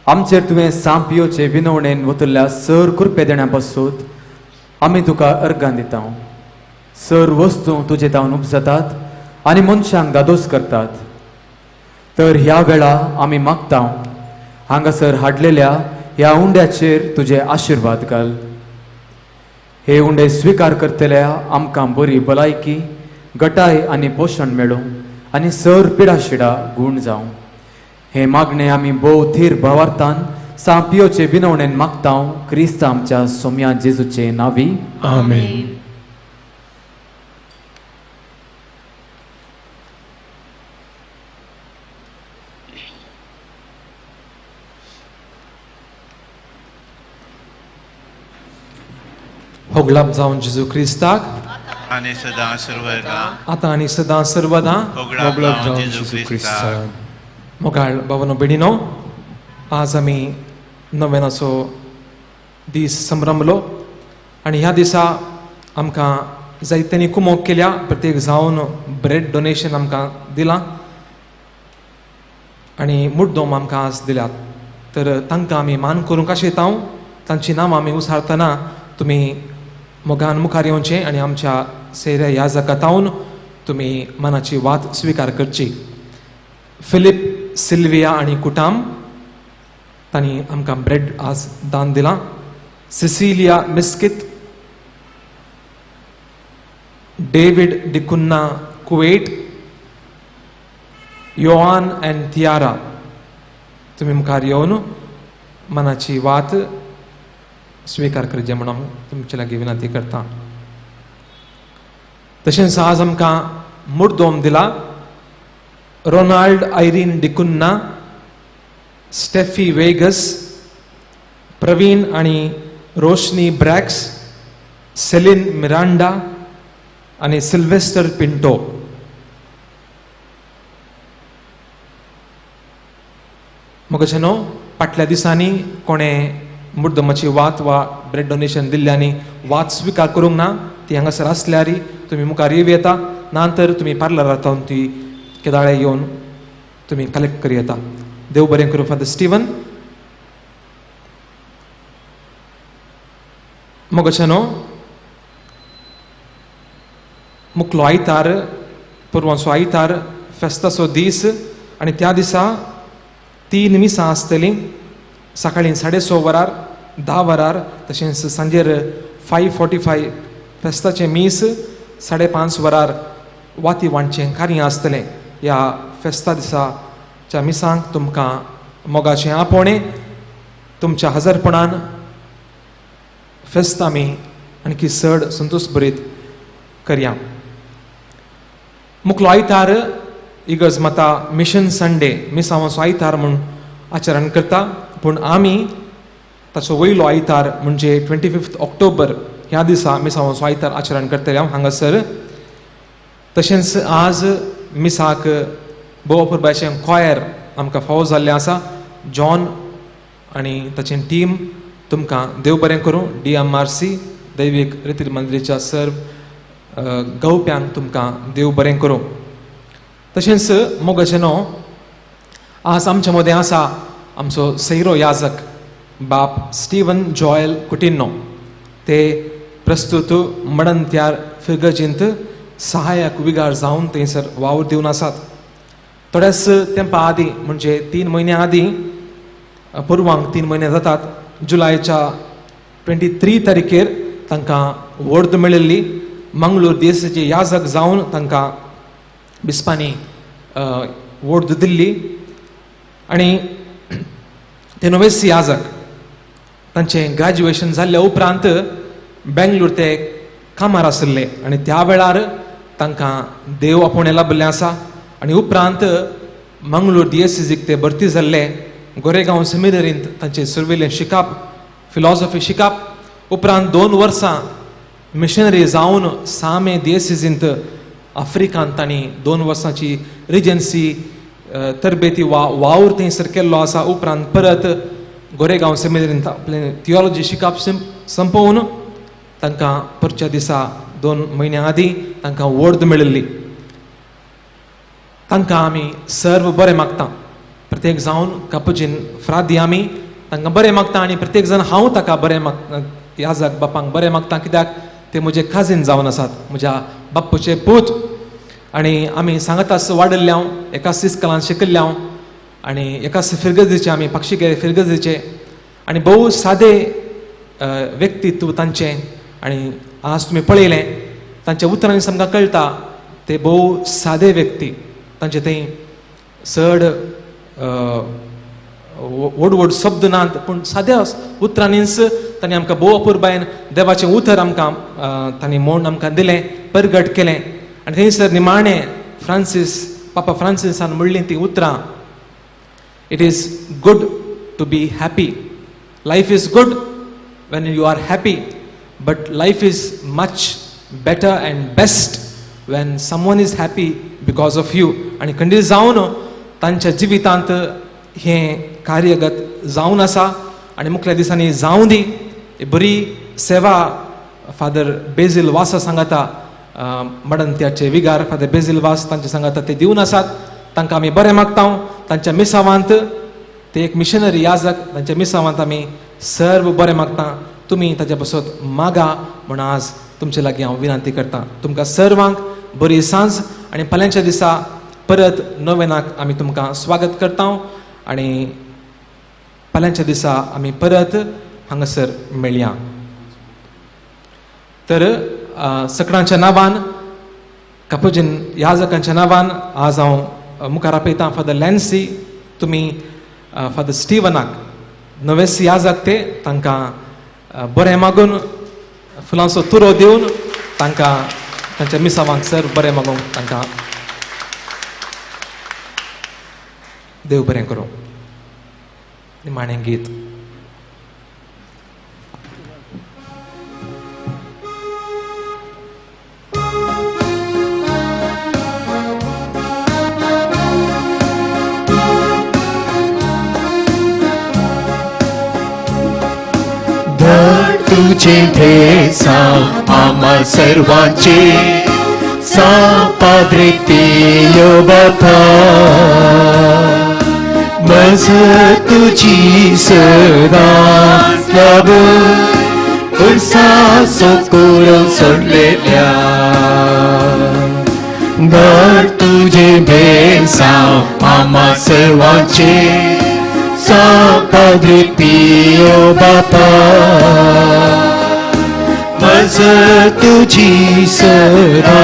आमचेर तुवें सांपियोचे विनवणेन वतल्या सर कृपे देण्या पासून आमी तुका अर्गां दिता. सर वस्तू तुजे तावन उपजातात आनी मनशांक दादोस करतात. तर ह्या वेळा आमी मागता हांगासर हाडलेल्या ह्या उंड्याचेर तुजे आशिर्वाद घाल. हे उंडे स्विकार करतल्या आमकां बरी भलायकी, गटाय आनी पोशण मेळूं आनी सर पिडाशिडा गूण जावं. हे मागणे आमी भोव थीर भावार्थान सांपियोचे विनवणेन मागता क्रिस्त आमच्या सोम्या जेजूचे नावी. आमेन. होगलाप जावन जेजू क्रिस्ताक आनी सदां सर्वदा, आतां आनी सदां सर्वदा. होगडाक जावं जेजू क्रिस्ताक. मोगाळ बाबानो भयणीनो, आज आमी नव्यानाचो दीस संभ्रमलो आनी ह्या दिसा आमकां जायत्यांनी कुमोक केल्या. प्रत्येक जावन ब्रेड डोनेशन आमकां दिलां आनी मुड्डोम आमकां आज दिल्यात. तर तांकां आमी मान करूंक आशेता. तांची नांवां आमी उसारतना तुमी मोगान मुखार येवचें आनी आमच्या सेऱ्या ह्या जगातावन तुमी मनाची वात स्विकार करची. फिलीप, सिल्विया आनी कुटाम तांणी आमकां ब्रेड आज दान दिलां. Cecilia Mesquite, David D'Cunha Kuwait, Yohan and Tiara तुमी मुखार येवन मनाची वात स्विकार करचे म्हणून तुमचे लागीं विनंती करता. तशेंच आज आमकां मुर्दोम दिला Ronald Irene D'Cunha, Steffi Vegas, Praveen आनी रोशनी ब्रॅक्स, सेलीन मिरांडा आनी सिल्वेस्टर पिंटो. मगजनो फाटल्या दिसांनी कोणें मुर्दमाची वात वा ब्रेड डोनेशन दिल्ल्यांनी वात स्विकार करूंक ना, ती हांगासर आसल्यार तुमी मुखार येवं येता, ना तर तुमी पार्लरांत ती केदाळे येवन तुमी कलेक्ट करूं येता. देव बरें करूं फादर स्टीवन. मगजनो मुकलो आयतार, पुरवांचो आयतार फेस्ताचो दीस आनी त्या दिसा 3 मिसां आसतलीं. सकाळीं 6:30 वरार, 10 वरार, तशेंच सांजेर 5:45 फेस्ताचें मीस, 5:30 वरार वाती वांटचें कार्य आसतलें. ह्या फेस्ता दिसाच्या मिसांक तुमकां मोगाचें आपोवणें. तुमच्या हजरपणान फेस्त आमी आणखी चड संतोश भरीत करया. मुकलो आयतार इगर्ज माता मिशन संडे मिसांवाचो आयतार म्हूण आचरण करता, पूण आमी ताचो वयलो आयतार म्हणजे 25 ऑक्टोबर ह्या दिसा मिसांवाचो आयतार आचरण करतले हांव हांगासर. तशेंच आज मिसाक भोव अपुरबायचें कॉयर आमकां फावो जाल्लें आसा. जॉन आनी ताचें टीम तुमकां देव बरें करूं. DMRC दैवीक रितीर मंदिराच्या सर्व गावप्यांक तुमकां देव बरें करूं. तशेंच मोगाचें आज आमच्या मदें आसा आमचो सैरो याजक बाप स्टीवन जॉयल कुटिन्नो. ते प्रस्तुत मडंत्यार फिर्गजींत सहायक विगार जावन थंयसर वावर दिवन आसात. थोड्याच तेंपा आदीं म्हणजे 3 म्हयन्या आदीं, पुर्वांक 3 म्हयने जातात, जुलायच्या 23 तारखेर तांकां वर्द मेळिल्ली. मंगळूर देशाचे याजक जावन तांकां बिस्पांनी वर्द दिल्ली आनी ते नोवेसी याजक. तांचें ग्रॅज्युएशन जाल्ल्या उपरांत बेंगलोर ते कामार आशिल्ले आनी त्या वेळार तांकां देव आपोवणें लाबिल्लें आसा. आनी उपरांत मंगळूर डीएससीक ते भरती जाल्ले. गोरेगांव सेमिनरींत तांचें सुरवेलें शिकप, फिलॉसॉफी शिकप. उपरांत 2 वर्सां मिशनरी जावन सामे डीएससींत आफ्रिकांत तांणी 2 वर्सांची रिजन्सी तरबेती वा वावर थंयसर केल्लो आसा. उपरांत परत गोरेगांव सेमिनरींत आपलें थियोलॉजी शिकप संपोवन तांकां परच्या दिसा 2 म्हयन्यां आदीं तांकां वर्द मेळिल्ली. तांकां आमी सर्व बरें मागता. प्रत्येक जावन कापुचीन फ्रादी आमी तांकां बरें मागता आनी प्रत्येक जाण हांव ताका बरें मागता, याजक बापांक बरें मागता, कित्याक ते म्हजे काजीन जावन आसात, म्हज्या बाप्पूचे पूत. आनी आमी सांगातास वाडिल्ले हांव, एकाच इस्कलान शिकिल्ले हांव आनी एकाच फिर्गजीचे आमी पक्षीगे फिर्गजीचे आनी भोव सादे व्यक्तित्व तांचें. आनी आज तुमी पळयलें तांच्या उतरांनी सामकां कळटा ते भोव सादे व्यक्ती. तांचे थंय चड व्हड व्हड शब्द नात, पूण साद्या उतरांनीच तांणी आमकां भोव अपुरबायेन देवाचें उतर आमकां तांणी म्हूण आमकां दिलें, परगट केलें. आनी थंयसर निमाणें फ्रांसीस पापा फ्रांसिसान म्हणलीं तीं उतरां, it is good to be happy, life is good when you are happy, but life is much better and best when someone is happy because of you. आनी खंडीत जावन तांच्या जिवितांत हें कार्यगत जावन आसा आनी मुखल्या दिसांनी जावं दी बरी सेवा. फादर बेजील वासा सांगाता, मडंत्याचे विगार फादर बेजील वास तांचे सांगाता ते दिवन आसात. तांकां आमी बरें मागता. तांच्या मिसावांत ते एक मिशनरी याजक, तांच्या मिसावांत आमी सर्व बरें मागता. तुमी ताच्या पासत मागा म्हूण आज तुमचे लागीं हांव विनंती करता. तुमकां सर्वांक बरी सांज आनी फाल्यांच्या दिसा परत नोवेनाक आमी तुमकां स्वागत करता आनी फाल्यांच्या दिसा आमी परत हांगासर मेळया. तर सकडांच्या नांवान, कापुजीन याजकांच्या नांवान आज हांव मुखार आपयतां फादर लॅन्सी. तुमी फादर स्टिवनाक, नवेसी याजक ते, तांकां बरें मागून फुलांचो तुरो दिवन तांकां तांच्या मिसावांक सर बरें मागून तांकां देव बरें करूं. निमाणें गीत. तुझे भेसाव आम्हा सर्वांचे सा पाद्रे पियो बापा, मज तुझी सदा लाभो उर्सा कोरो सोडलेल्या. धर तुझे भेसाव आम्हा सर्वांचे सा पाद्रे पियो बापा, मज तुझी सदा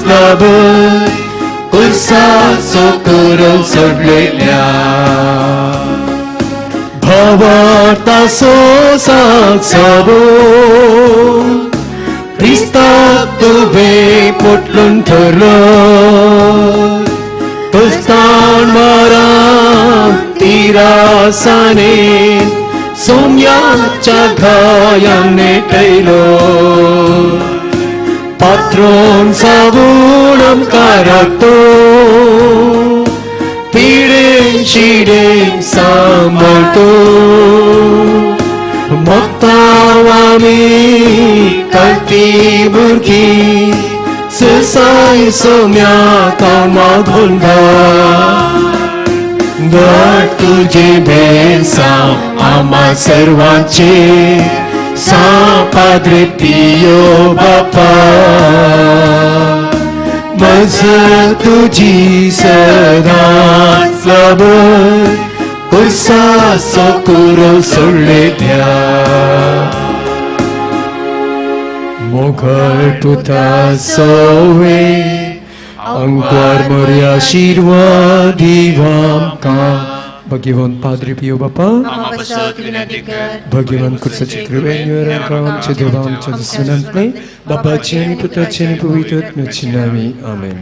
लाभो कुर्सा सोकोरो सोडलेल्या. भवार्ता सोसाचो क्रिस्ताक तुवें पोटलून ठरलो, तुस्तान मारा तिरासाने सोम्याच्या घायाने ठेलो. पात्रोन सावून आमकां राखतो, पिडेन शिडेन सांबाळतो. मोगताव आमी कळटी भुरगीं ससाय सोम्या कामा घाल. धर तुझे भेसाव आम्हा सर्वांचे सा पाद्रे पियो बापा, मज तुझी सदा लाभो कुर्सा सोकुरो सोडलेल्या. मोघल पुता सोवे अंकवार मोरी आशीर्वाद दिवामकां. भगवान पाद्रे पियो बापा, भगवान कुर्साची कृपेन आमच्या देवा आमच्या दुसऱ्यांतले बापाची आनी पुताची आनी पवित्र आत्म्याची नांवी आमेन.